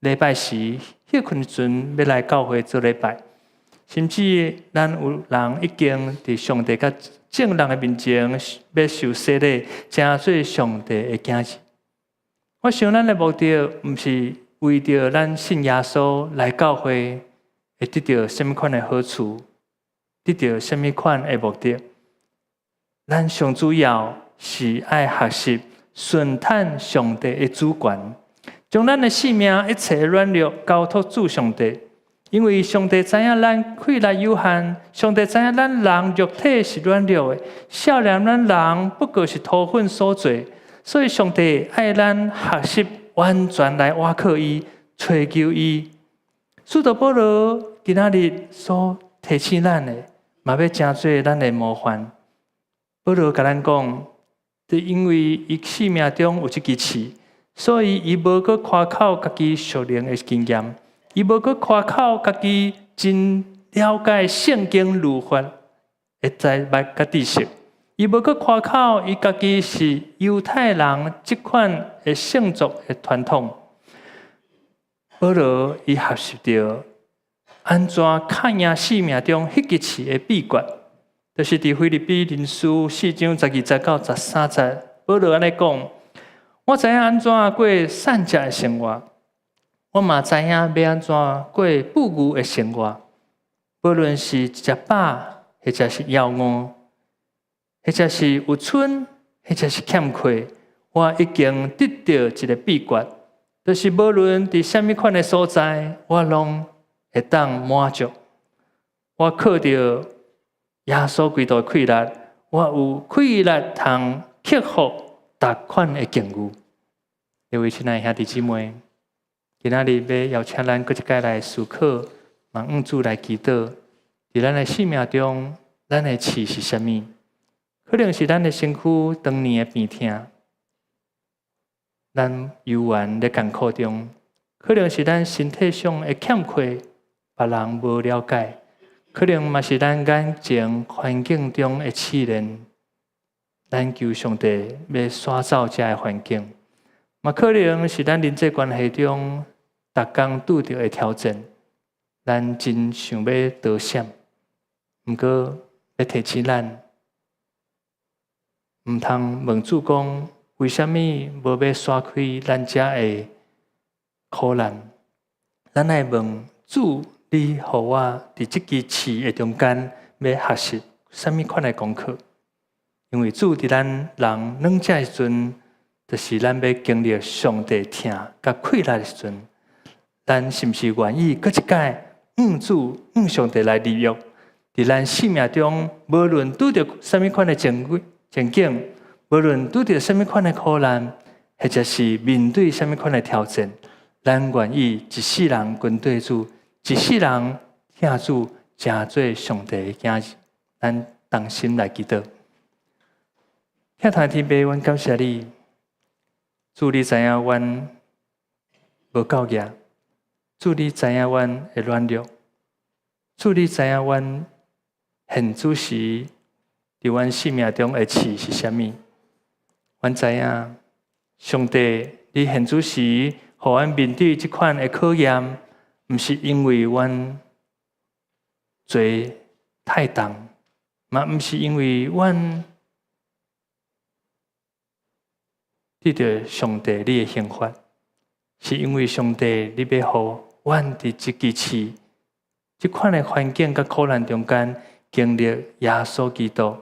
禮拜時歇睏的時陣欲來教會做禮拜？甚至咱有人已經佇上帝佮眾人的面前欲受洗禮，成做上帝的囝兒。我想咱的目的毋是為著咱信耶穌來教會會得著啥物款的好處，得著啥物款的目的。咱上主要是愛學習順趁上帝的主權，將咱的性命一切軟弱交託主上帝。因為上帝知影咱氣力有限，上帝知影咱人肉體是軟弱的，少年咱人不過是塗粉所做，所以上帝愛咱學習完全來倚靠伊，揣求伊。使徒保羅今仔日所提醒咱的，嘛欲成做咱的模範。保羅共咱講，因為伊生命中有這支刺，所以伊無閣誇口家己屬靈的經驗。伊無閣誇口家己真了解聖經律法的知識佮知識，伊無閣誇口伊家己是猶太人這款的聖族的傳統。保羅伊學習著按怎抗贏生命中彼支刺的秘訣，就是佇腓立比人書四章十二節到十三節，保羅按呢講：我知影按怎過散食的生活。我嘛知影欲按怎過富裕的生活，無論是食飽，或者是枵餓，或者是有賰，或者是欠缺，我已經得著一个秘訣，就是無論佇啥物款的所在，我攏會當滿足。我靠著耶穌基督的氣力，我有氣力通克服逐款的境遇。各位親愛兄弟姊妹，今仔日欲邀請咱閣一擺來思考，嘛向主來祈禱。佇咱的生命中，咱的刺是啥物？可能是咱的身軀長年的病痛，咱猶原咧艱苦中；可能是咱身體上的欠缺，別人無了解；可能嘛是咱眼前環境中的試煉，咱求上帝欲徙走這个環境。嘛可能是咱人際關係中，逐工拄著的挑戰，咱真想欲逃閃。毋過欲提醒咱，毋通問主講，為啥物無欲徙開咱遮的苦難？咱愛問主，你予我佇這支刺的中間，欲學習啥物款的功課？因為主佇咱人軟弱的時陣，就是咱欲經歷上帝疼佮氣力的時陣，咱是毋是願意閣一擺向主、向上帝來立約？佇咱生命中，無論拄著啥物款的前景，無論拄著啥物款的苦難，或者是面對啥物款的挑戰，咱願意一世人跟綴主，一世人疼主，成做上帝的囝兒。咱同心來祈禱。疼疼天父，阮感謝你。主你知影阮無夠額，主你知影阮的軟弱，主你知影阮現此時佇阮生命中的刺是啥物。阮知影上帝，你現此時予阮面對這款的考驗，毋是因為阮罪太重，嘛毋是因為阮得著上帝你的刑罰，是因為上帝你欲予阮佇這支刺、這款的環境佮苦難中間，經歷耶穌基督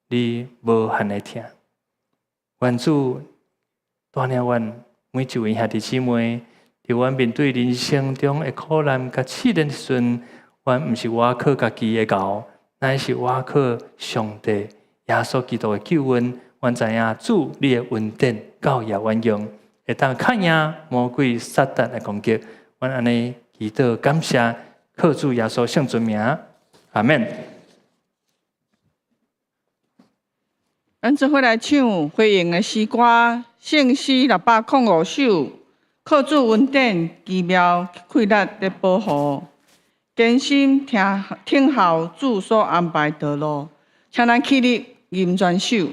你無限的疼。願主帶領阮每一位兄弟姊妹，佇阮面對人生中的苦難佮試煉時陣，阮毋是倚靠家己的𠢕，乃是倚靠上帝耶穌基督的救恩。阮知影主你的恩典夠予阮用，會當抗贏魔鬼撒旦的攻擊。阮按呢祈禱感謝，靠主耶穌聖尊名，阿們。咱做伙來唱回應的詩歌，聖詩605首，靠主恩典奇妙氣力的保護，堅心聽聽候主所安排道路，請咱起立吟全首。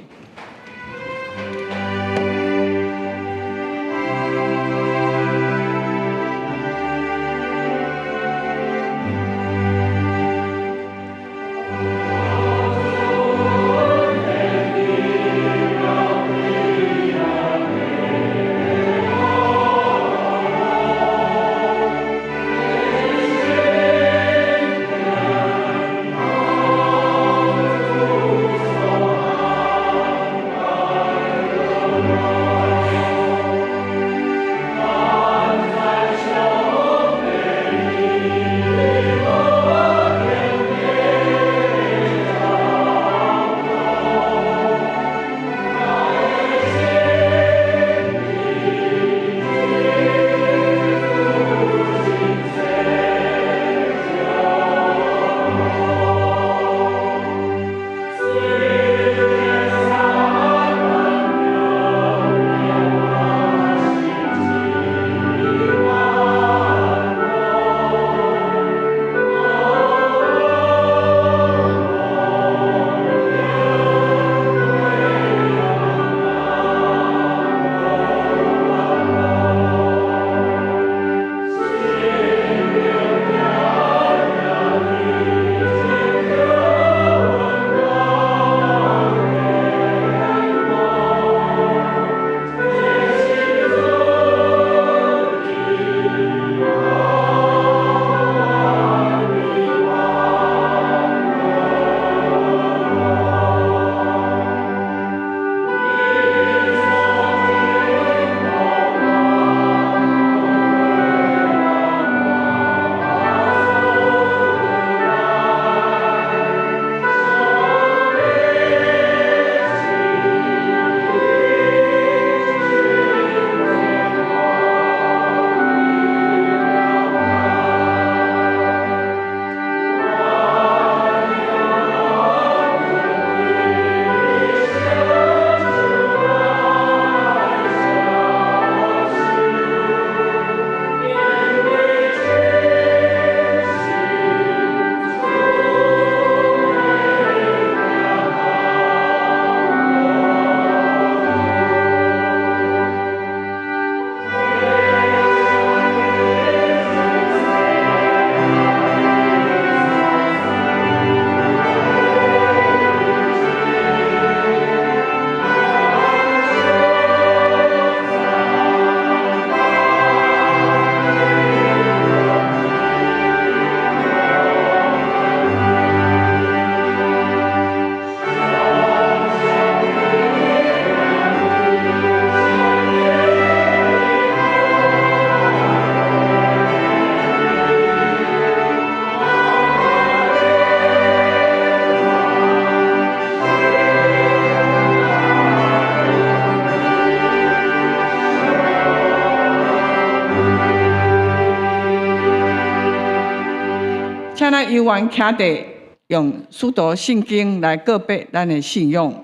請咱猶原徛佇用使徒信經來告白咱的信仰。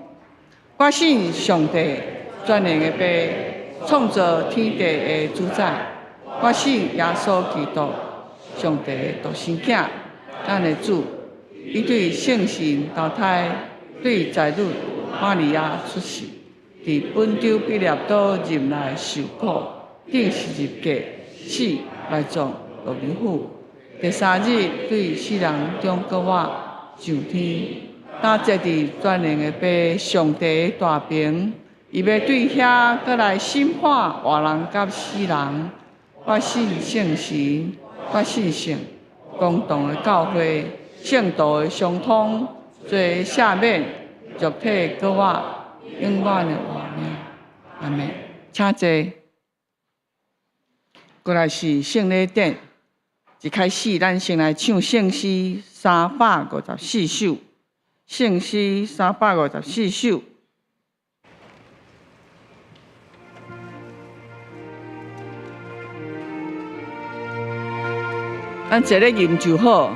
我信上帝全能的父，創造天地的主宰。我信耶穌基督，上帝的獨生囝，咱的主。伊對聖神投胎，對才女瑪利亞出世，佇本丟彼拉多任內受苦，釘十字架，死，埋葬，落地府。第三日對死人中復活，上天，擔坐佇全能的父上帝的大爿，伊欲對遐閣來審判活人佮死人。我信聖神，我信聖公同的教會，聖徒的相通，罪的赦免，肉體復活，永遠的活命。阿們，請坐。過來是聖禮典。一開始，咱先來唱聖詩354首，聖詩354首。咱坐咧吟就好。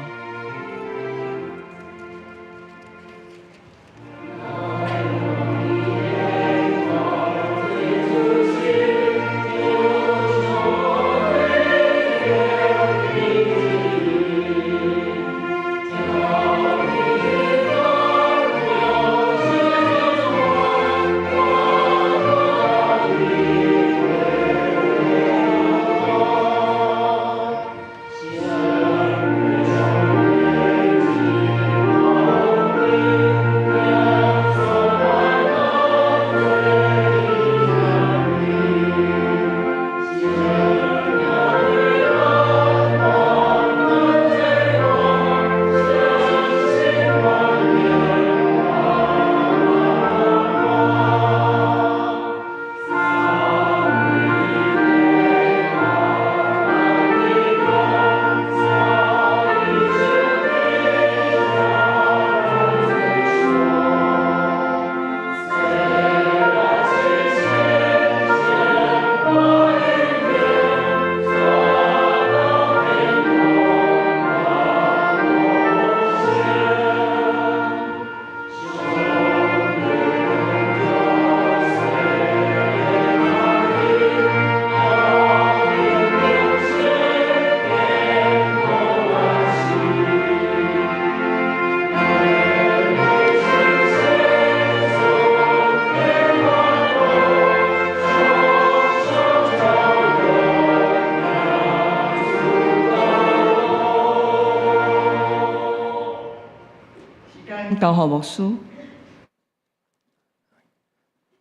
交予牧師。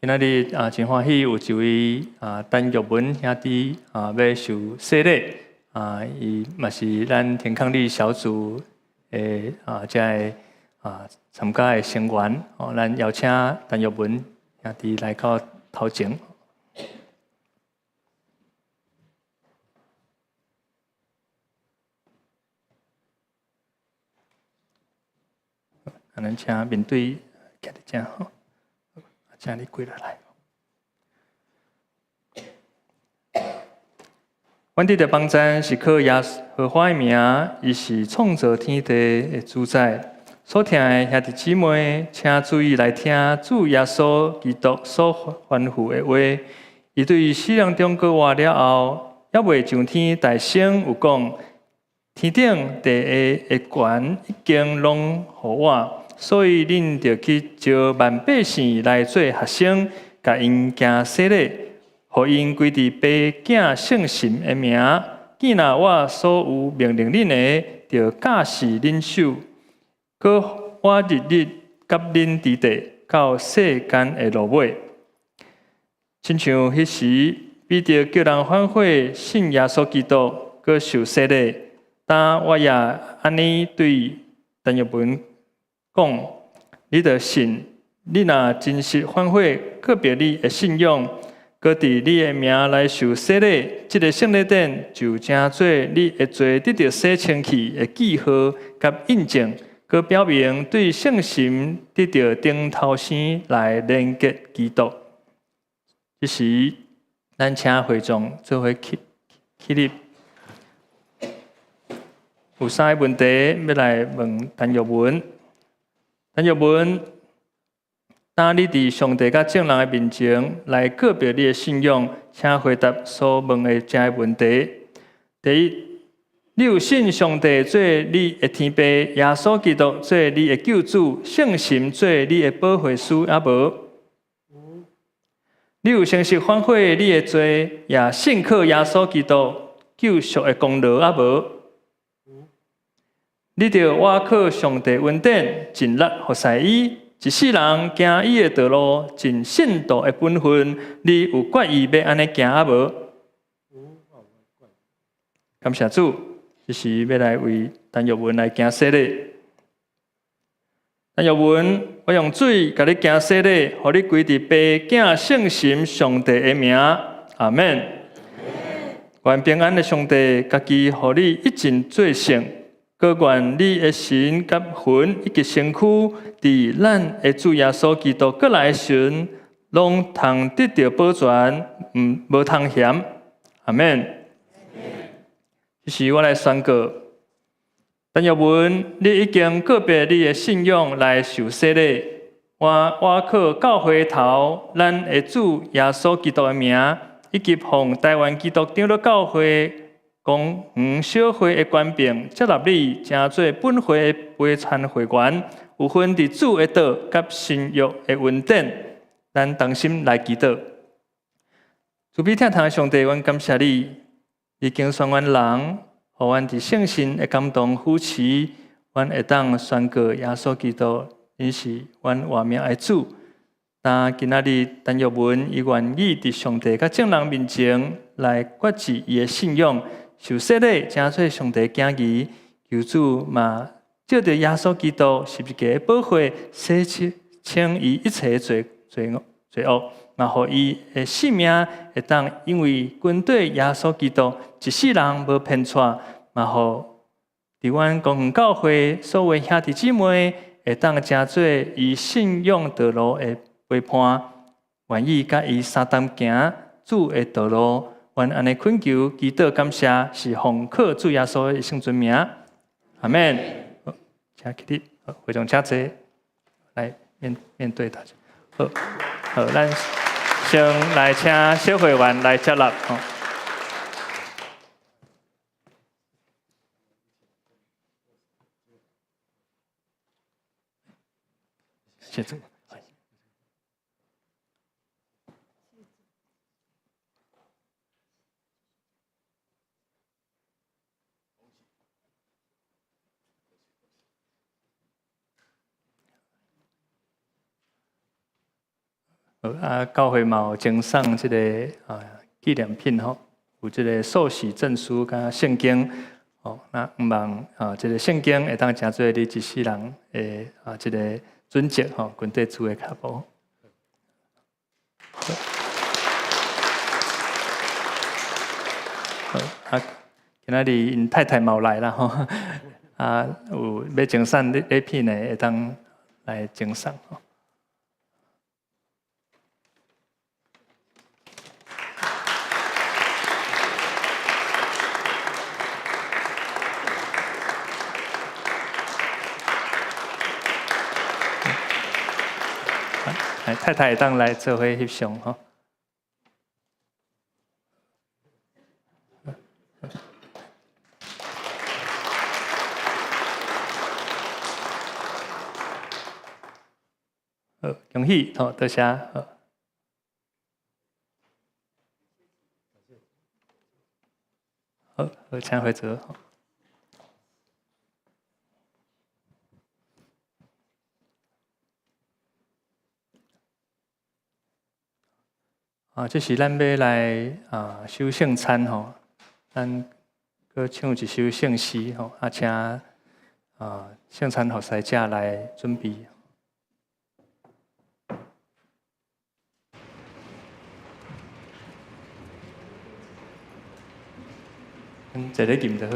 今仔日啊，真歡喜有一位啊陳玉文兄弟啊，欲受洗禮啊，伊嘛是咱天康里小組的啊，遮个啊參加的成員。哦，咱邀請陳玉文兄弟來到頭前。啊，咱請面對徛佇遮吼，請你跪落來。阮佇的幫贊是靠耶和華的名，伊是創造天地的主宰。所聽的兄弟姊妹，請注意來聽主耶穌基督所吩咐的話。伊對死人中閣活了後，猶未上天，大聲有講：天頂地下的權已經攏予我，所以恁著去招萬百姓來做學生，共𪜶行洗禮，予𪜶歸佇父囝聖神的名。見若我所有命令恁的，著教示恁守。閣我日日佮恁佇佇，到世間的落尾。親像彼時，彼得叫人反悔，信耶穌基督，閣受洗禮。今我也按呢對陳玉文講：你著信，你若真實反悔，告別你的信仰，閣佇你的名來受洗禮，這个聖禮典就成做你的罪得著洗清去的記號佮印證，閣表明對聖神得著頂頭生來連結基督。這時，咱請會眾做伙起立。有三个問題欲來問陳玉文。陳玉文，當你佇上帝佮眾人的面前來告別你的信仰，請回答所問的這个問題。第一，你有信上帝做你的天父，耶穌基督做你的救主，聖神做你的保惠師，猶無？你有誠實反悔你的罪，也信靠耶穌基督救贖的功勞，猶無？你著倚靠上帝恩典，盡力服侍伊，一世人行伊的道路，盡信徒的本分，你有決意欲按呢行猶無？感謝主，這時欲來為陳玉文來行洗禮。陳玉文，我用水共你行洗禮，予你歸佇父、囝、聖神上帝的名，阿們。願平安的上帝，家己予你一盡做聖，閣願你的神佮魂以及身軀，佇咱的主耶穌基督閣來的時陣，攏通得著保全，毋無通嫌。阿們。這時我來宣告：陳玉文，你已經告別你的信仰來受洗禮。我倚靠教會頭，咱的主耶穌基督的名，以及奉臺灣基督長老教會公園小會的權柄，接納你，成做本會的陪餐會員，有份佇主的道佮新約的恩典，咱同心來祈禱。慈悲疼痛的上帝，阮感謝你，你揀選阮人，予阮佇聖神的感動扶持，阮會當宣告耶穌基督，𪜶是阮活命的主。那今仔日陳玉文伊願意佇上帝佮眾人面前來決志伊的信仰，受洗禮，成做上帝囝兒，求主嘛藉著耶穌基督十字架的寶血洗清伊一切罪罪惡罪惡，嘛予伊的性命會當因為跟綴耶穌基督一世人無偏躍，嘛予佇阮公園教會所有兄弟姊妹會當成做伊信仰道路的陪伴，願意佮伊相同行主的道路，阮按呢懇求、祈禱、感謝，是奉靠主耶穌的聖尊名，阿們。好，請起立，好，會長請坐，來面面對大家。好，好，咱先來請小會員來接納。吼。謝謝。啊，教會嘛有贈送這個啊紀念品吼，有這個受洗證書佮聖經吼，那向望啊，這個聖經會當成做你一世人的啊這個準則吼，跟綴主的腳步。好，啊，今仔日𪜶太太嘛有來啦吼，啊，有欲贈送禮禮品的，會當來贈送吼。太太會當來做伙翕相吼。好，恭喜，好，多謝。好，好，請回座。啊，這是咱欲來啊守聖餐吼，咱閣唱一首聖詩吼，啊，請啊聖餐服侍者來準備。阮坐咧吟就好。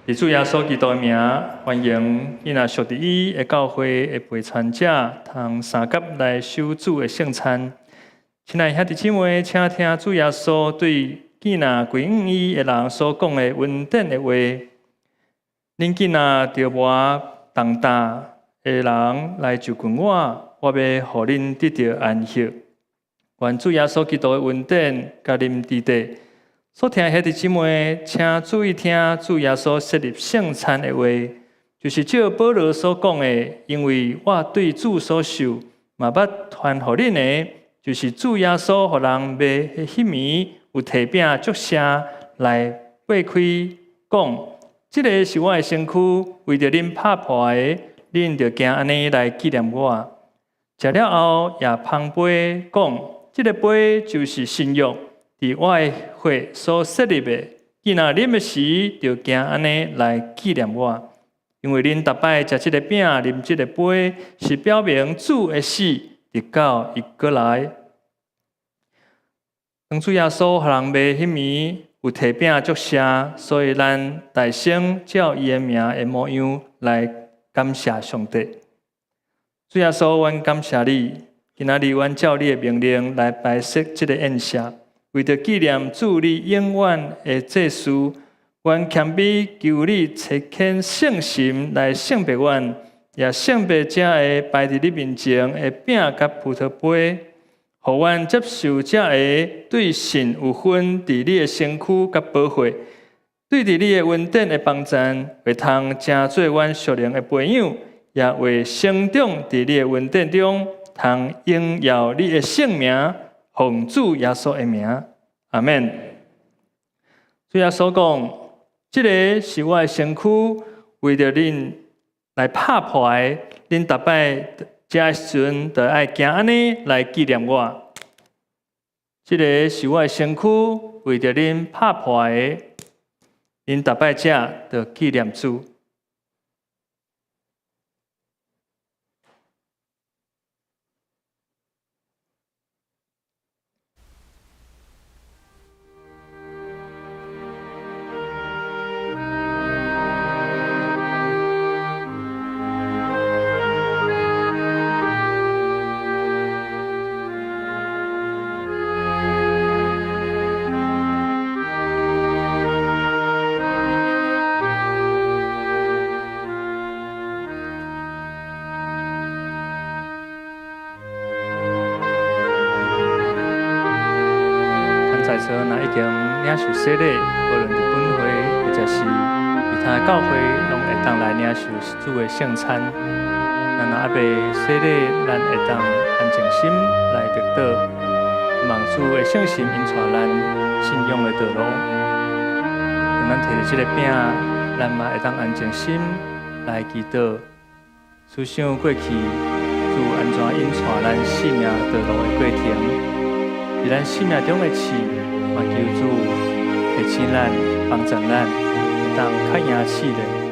以主耶穌基督的名，歡迎囡仔屬佇伊的教會的陪餐者，通相佮來守主的聖餐。親愛兄弟姊妹，請聽主耶穌對囝仔歸向伊的人所講的恩典的話。恁囝若著無重擔的人來就近我，我欲予恁得著安息。願主耶穌基督的恩典佮恁佇底。所聽兄弟姊妹，請注意聽主耶穌設立聖餐的話，就是照保羅所講的，因為我對主所受，嘛捌傳予恁的，就是主耶穌予人賣的彼暝，有提餅祝謝來擘開，講：這个是我的身軀，為著恁拍破的，恁著行按呢來紀念我。食了後，也捧杯講：這个杯就是新約。佇我的血所設立的，囝若啉的時，就行按呢來紀念我。因為恁逐擺食這个餅、啉這个杯，是表明主的死，直到伊閣來。當主耶穌予人賣彼暝，有提餅祝謝，所以咱大聲照伊的名的模樣來感謝上帝。主耶穌，阮感謝你，今仔日阮照你的命令來擺設這个宴席。為著紀念主你永遠的祭司，阮謙卑求你差遣聖神來聖別阮，也聖別這个擺佇你面前的餅佮葡萄杯，予阮接受這个對神有份佇你的身軀佮寶血，對佇你的恩典的幫贊，會通成做阮屬靈的培養，也會成長佇你的恩典中，通榮耀你的聖名。奉主耶穌的名，阿們。主耶穌講：這个是我的身軀，為著恁來拍破的，恁逐擺食的時陣，就愛行按呢來紀念我。這个是我的身軀，為著恁拍破的，恁逐擺食，就紀念主。在座若已經領受洗禮，無論佇本會或者是其他的教會，攏會當來領受主的聖餐。咱若猶未洗禮，咱會當安靜心來默禱，望主的聖神引帶咱信仰的道路。當咱提著這个餅，咱嘛會當安靜心來祈禱，思想過去主按怎引帶咱生命道路的過程。佇咱生命中的試，嘛求主提醒咱、幫助咱，會當較贏試煉。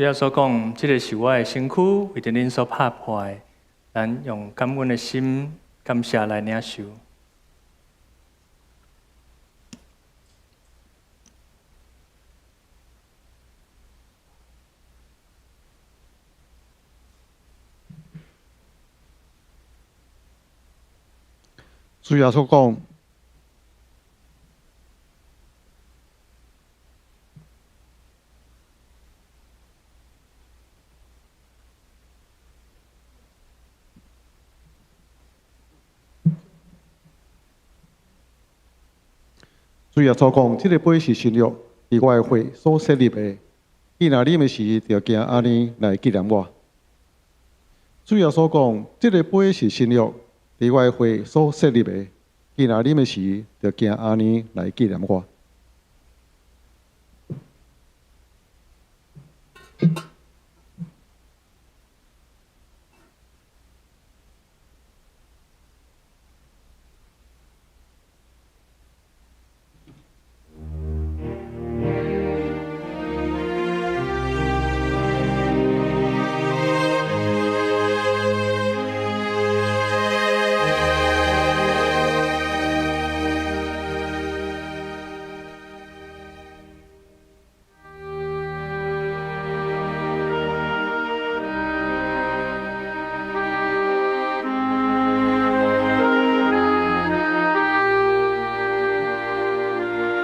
主耶穌講，這个是我的身軀，為著恁所拍破的，咱用感恩的心感謝來領受。主耶穌講。主耶穌講，這个杯是新約，佇我的血所設立的。伊若啉的時，就行按呢來紀念我。主耶穌講，這个杯是新約，佇我的血所設立的。伊若啉的時，就行按呢來紀念我。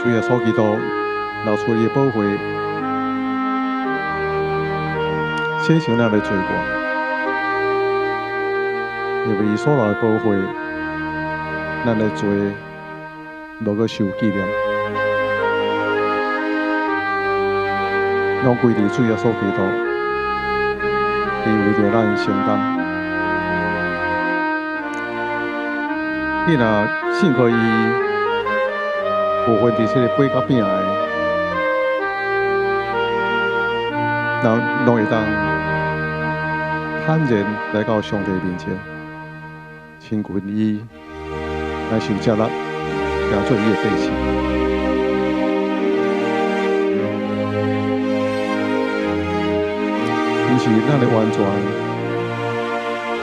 主耶穌基督流出伊的寶血，洗淨咱的罪過。因為伊所流的寶血，咱的罪無閣受紀念，攏歸佇主耶穌基督，伊為著咱承擔。你若信靠伊，有份佇這个杯佮餅的，咱攏會當坦然來到上帝面前，親近伊，來受接納，行做伊的百姓。毋是咱的完全，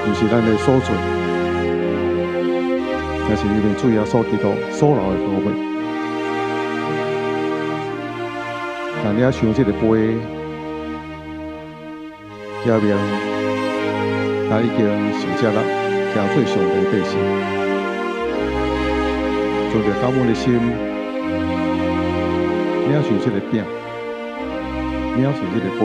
毋是咱的所做，但是因為主耶穌基督所流的寶血。但領受這个杯，表明咱已經受接納，行做上帝百姓，存著感恩的心，領受這个餅，領受這个杯。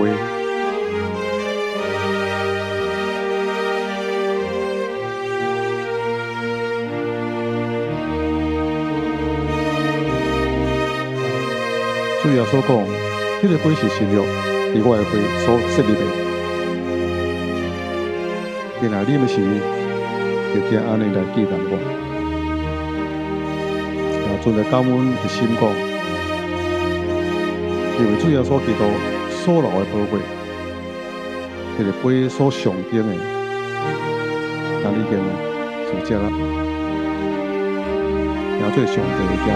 主耶穌講，這个杯是新約，佇我的血所設立的。伊若啉的時，就行按呢來紀念我。啊，存著感恩的心講，因為主耶穌基督所流的寶血，這个杯所象徵的，咱已經受接納，行做上帝的子兒。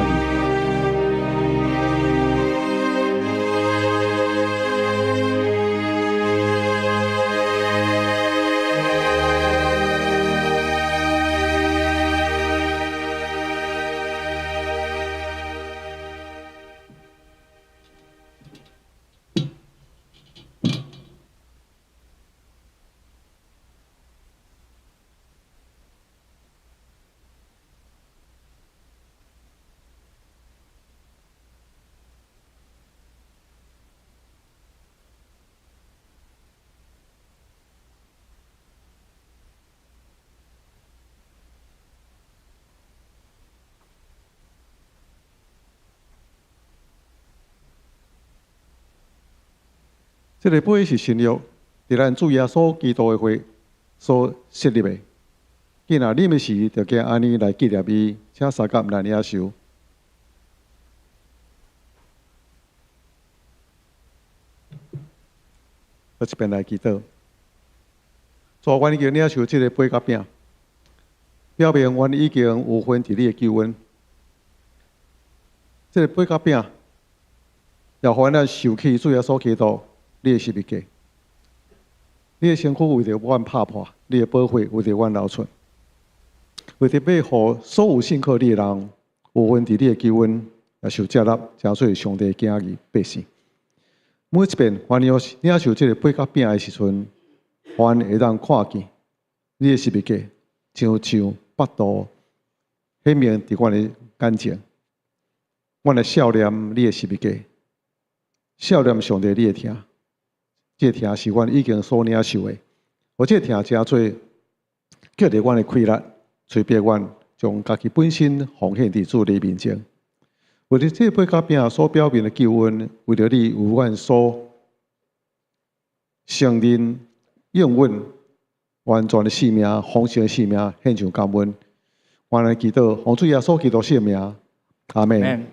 這个杯是新約，佇咱主耶穌基督的血所設立的。伊若啉的時，就行按呢來紀念伊，請相佮來領受。閣一遍來祈禱。主，阮已經領受這个杯佮餅，表明阮已經有份佇你的救恩。這个杯佮餅，也予咱受起主耶穌基督你的十字架。你的身軀為著阮拍破，你的寶血為著阮流出，為著欲予所有信靠你的人有份佇你的救恩，也受接納，成做上帝囝兒百姓。每一遍，凡領領受這個杯佮餅的時陣，阮會當看見你的十字架，親像腹肚顯明佇阮的眼前。阮來數念你的十字架，數念上帝你的疼，這個疼是阮已經所領受的。予這個疼成做激勵阮的氣力，催逼阮將家己本身奉獻佇主你面前。為著這杯佮餅所表明的救恩，為著你為阮所承認應允完全的性命、豐盛的性命，獻上感恩。阮來祈禱，奉主耶穌基督聖名，阿們。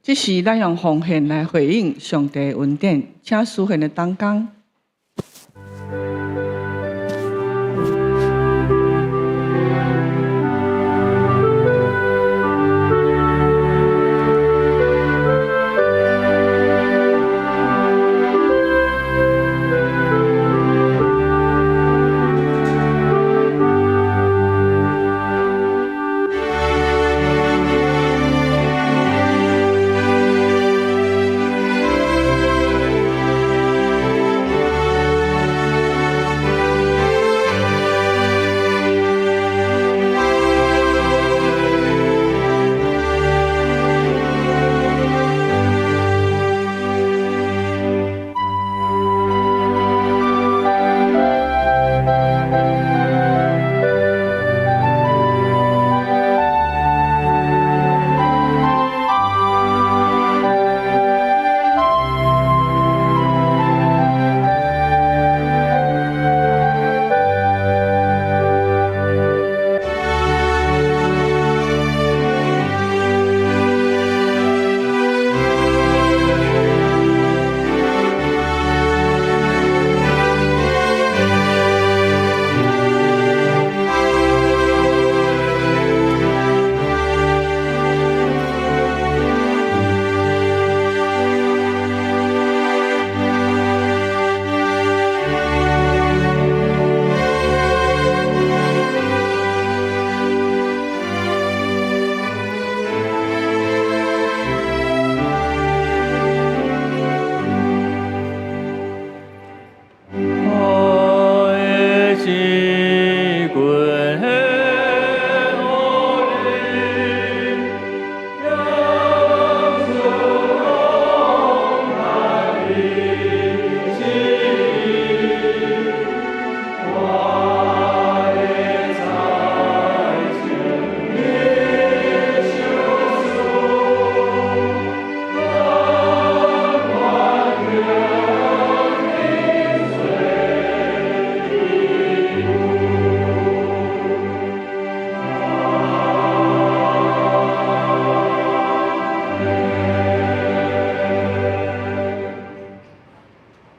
這是咱用奉獻來回應上帝的恩典，請司獻的同工。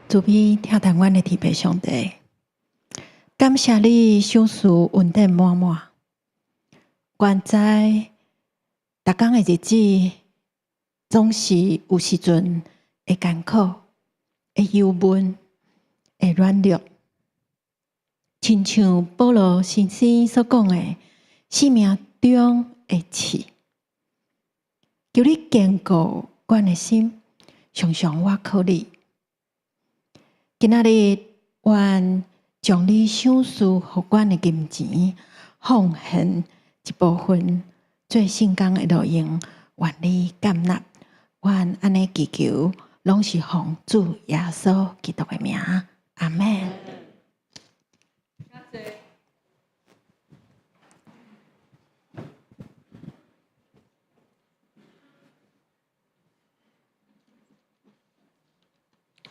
慈悲疼疼阮的天父上帝，感謝你賞賜恩典滿滿。原知逐工的日子總是有時陣會艱苦、會憂悶、會軟弱，親像保羅先生所講的，生命中的刺，求你堅固阮的心，常常倚靠你。今仔日，願將你賞賜予阮的金錢奉獻一部分，做聖工的路用，願你接納。阮按呢祈求，攏是奉主耶穌基督的名，阿們。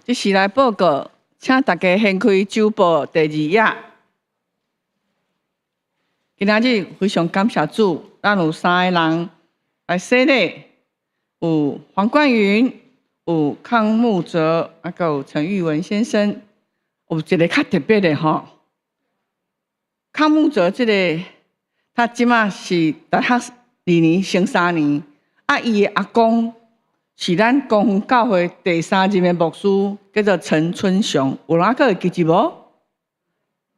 這是來報告，請大家掀開周報第二頁。今仔日非常感謝主，咱有三個人來洗禮，有黃冠雲，有康慕哲，閣有陳玉文先生。有一個較特別的吼，康慕哲這个，他這馬是大學二年升三年，啊，伊的阿公是咱光復教會第三任的牧師，叫做陳春雄，有人閣會記得無？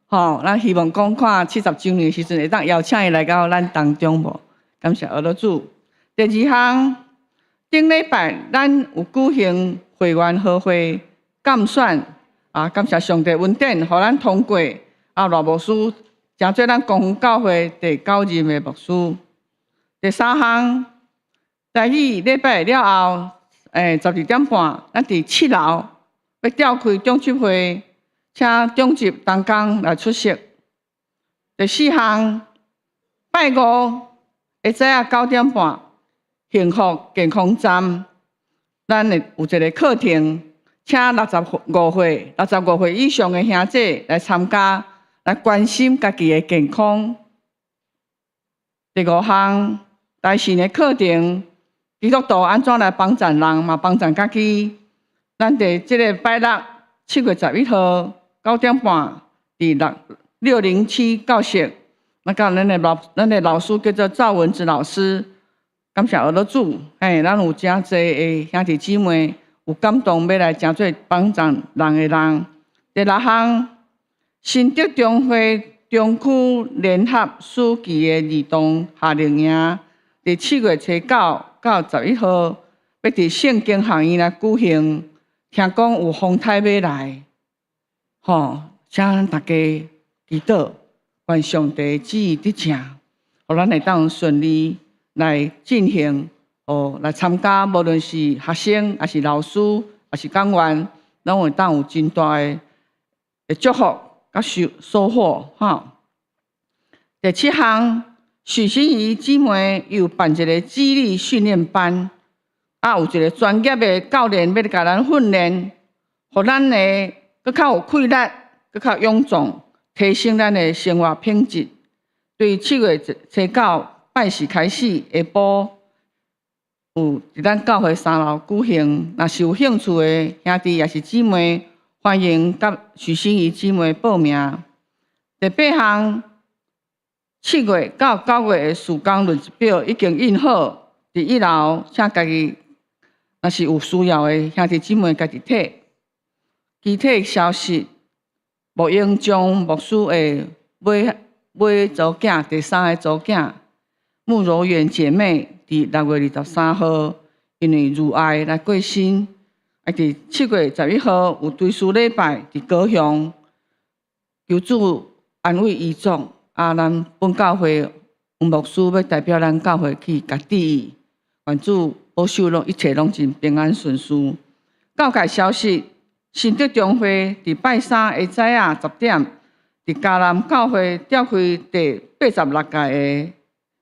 吼，咱希望講看70週年的時陣，會當邀請伊來到咱當中無？感謝阿樂主。第二項，頂禮拜咱有舉行會員和會鑑選，啊，感謝上帝恩典，予咱通過。啊，賴牧師成做咱光復教會第九任的牧師。第三項，台語禮拜了後，12點半，咱佇7樓欲召開長執會，請長執同工來出席。第四項，拜五下早仔9點半，幸福健康站，咱會有一个課程，請65歲以上的兄弟來參加，來關心家己的健康。第五項，大神的課程，基督徒按怎來幫贊人，嘛幫贊家己。咱佇這个拜六7月11號9點半，佇607教室，那甲咱的老師叫做趙文子老師，感謝阿樂主，嘿，咱有誠濟的兄弟姊妹有感動，欲來成做幫贊人的人。第六項，新竹中會中區聯合暑期的兒童夏令營，佇7月初9到11號，欲佇聖經學院來舉行。聽講有風颱欲來，吼，請咱大家祈禱，願上帝旨意得成，予咱會當順利來進行，哦，來參加，無論是學生，抑是老師，抑是講員，攏會當有真大的祝福佮收穫，吼。第七項，許心怡姊妹有辦一个肌力訓練班，啊，有一个專業的教練欲來共咱訓練，予咱的閣較有氣力，閣較勇壯，提升咱的生活品質。對7月初9拜四開始，下晡有佇咱教會3樓舉行。若是有興趣的兄弟抑是姊妹，歡迎佮許心怡姊妹報名。第八項，7月到9月的事工日表已經印好，佇1樓，請家己若是有需要的兄弟姊妹家己提。具體消息，牧英章牧師的尾尾查某囝，第三个查某囝穆柔媛姐妹，佇6月23號，因為乳癌來過身。啊，佇7月11號有追思禮拜，佇高雄，求主安慰遺族。啊，咱本教會黃牧師欲代表咱教會去共致意，願主保守攏一切攏真平安順遂。教界消息，新竹中會佇拜三下早仔10點，佇嘉南教會召開第86屆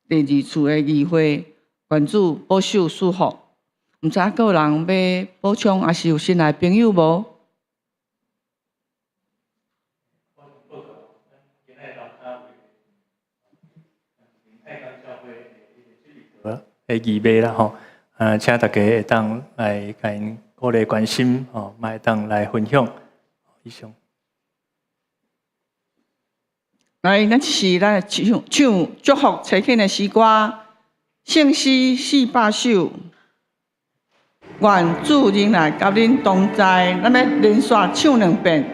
的第二次的議會，願主保守祝福。毋知閣有人欲補充，抑是有新來朋友無？我報告，咱今仔日樓跤有愛江教會的的義賣啦吼，啊，請大家會當來共𪜶鼓勵關心吼，嘛會當來分享。以上。來，咱這是咱唱唱祝福齊慶的詩歌，聖詩400首。願主仍來佮恁同在，咱欲連續唱兩遍。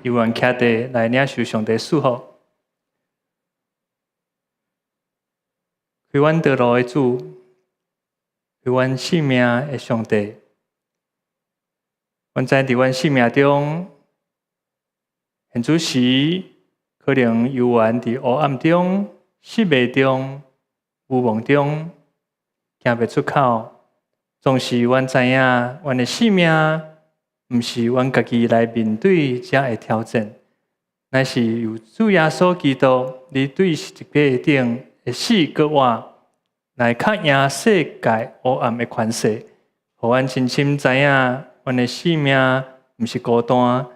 猶原徛地來領受上帝祝福。開阮道路的主，開阮生命的上帝，阮知佇阮生命中，現此時可能猶原佇黑暗中、失敗中、無望中，行袂出口。總是阮知影，阮的生命毋是阮家己來面對這个挑戰，乃是由主耶穌基督，你對十字架頂的死閣活，來較贏世界黑暗的權勢，予阮深深知影，阮的生命毋是孤單，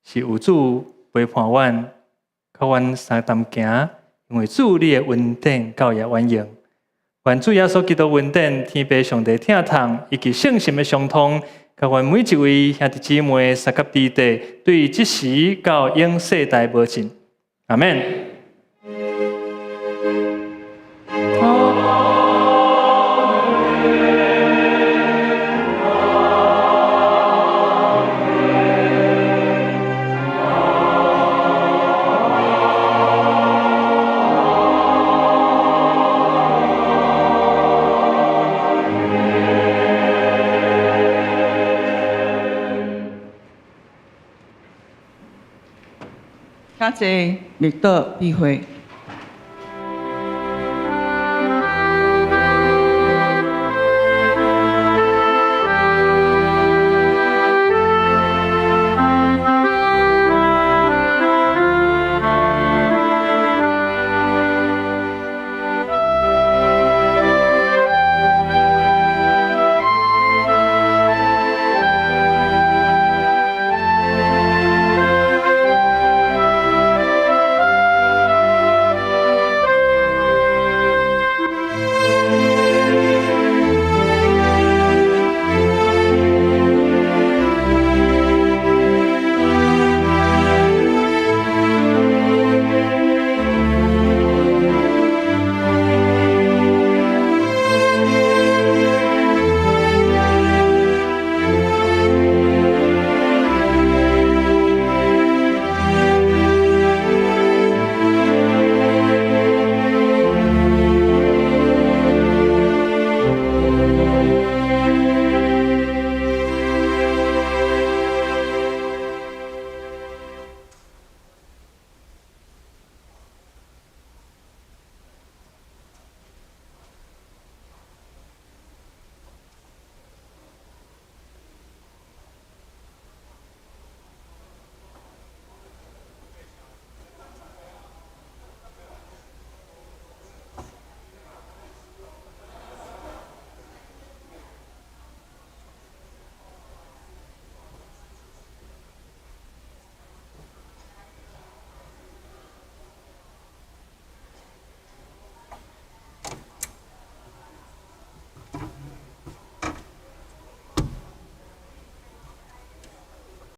是有主陪伴阮，佮阮相同行，因為主你的恩典到遐遠遠。願主耶穌基督恩典、天父上帝疼痛以及聖神的相通，佮阮每一位兄弟姊妹、相佮弟弟，對這時到永世代無盡。阿們。請坐，默禱閉會。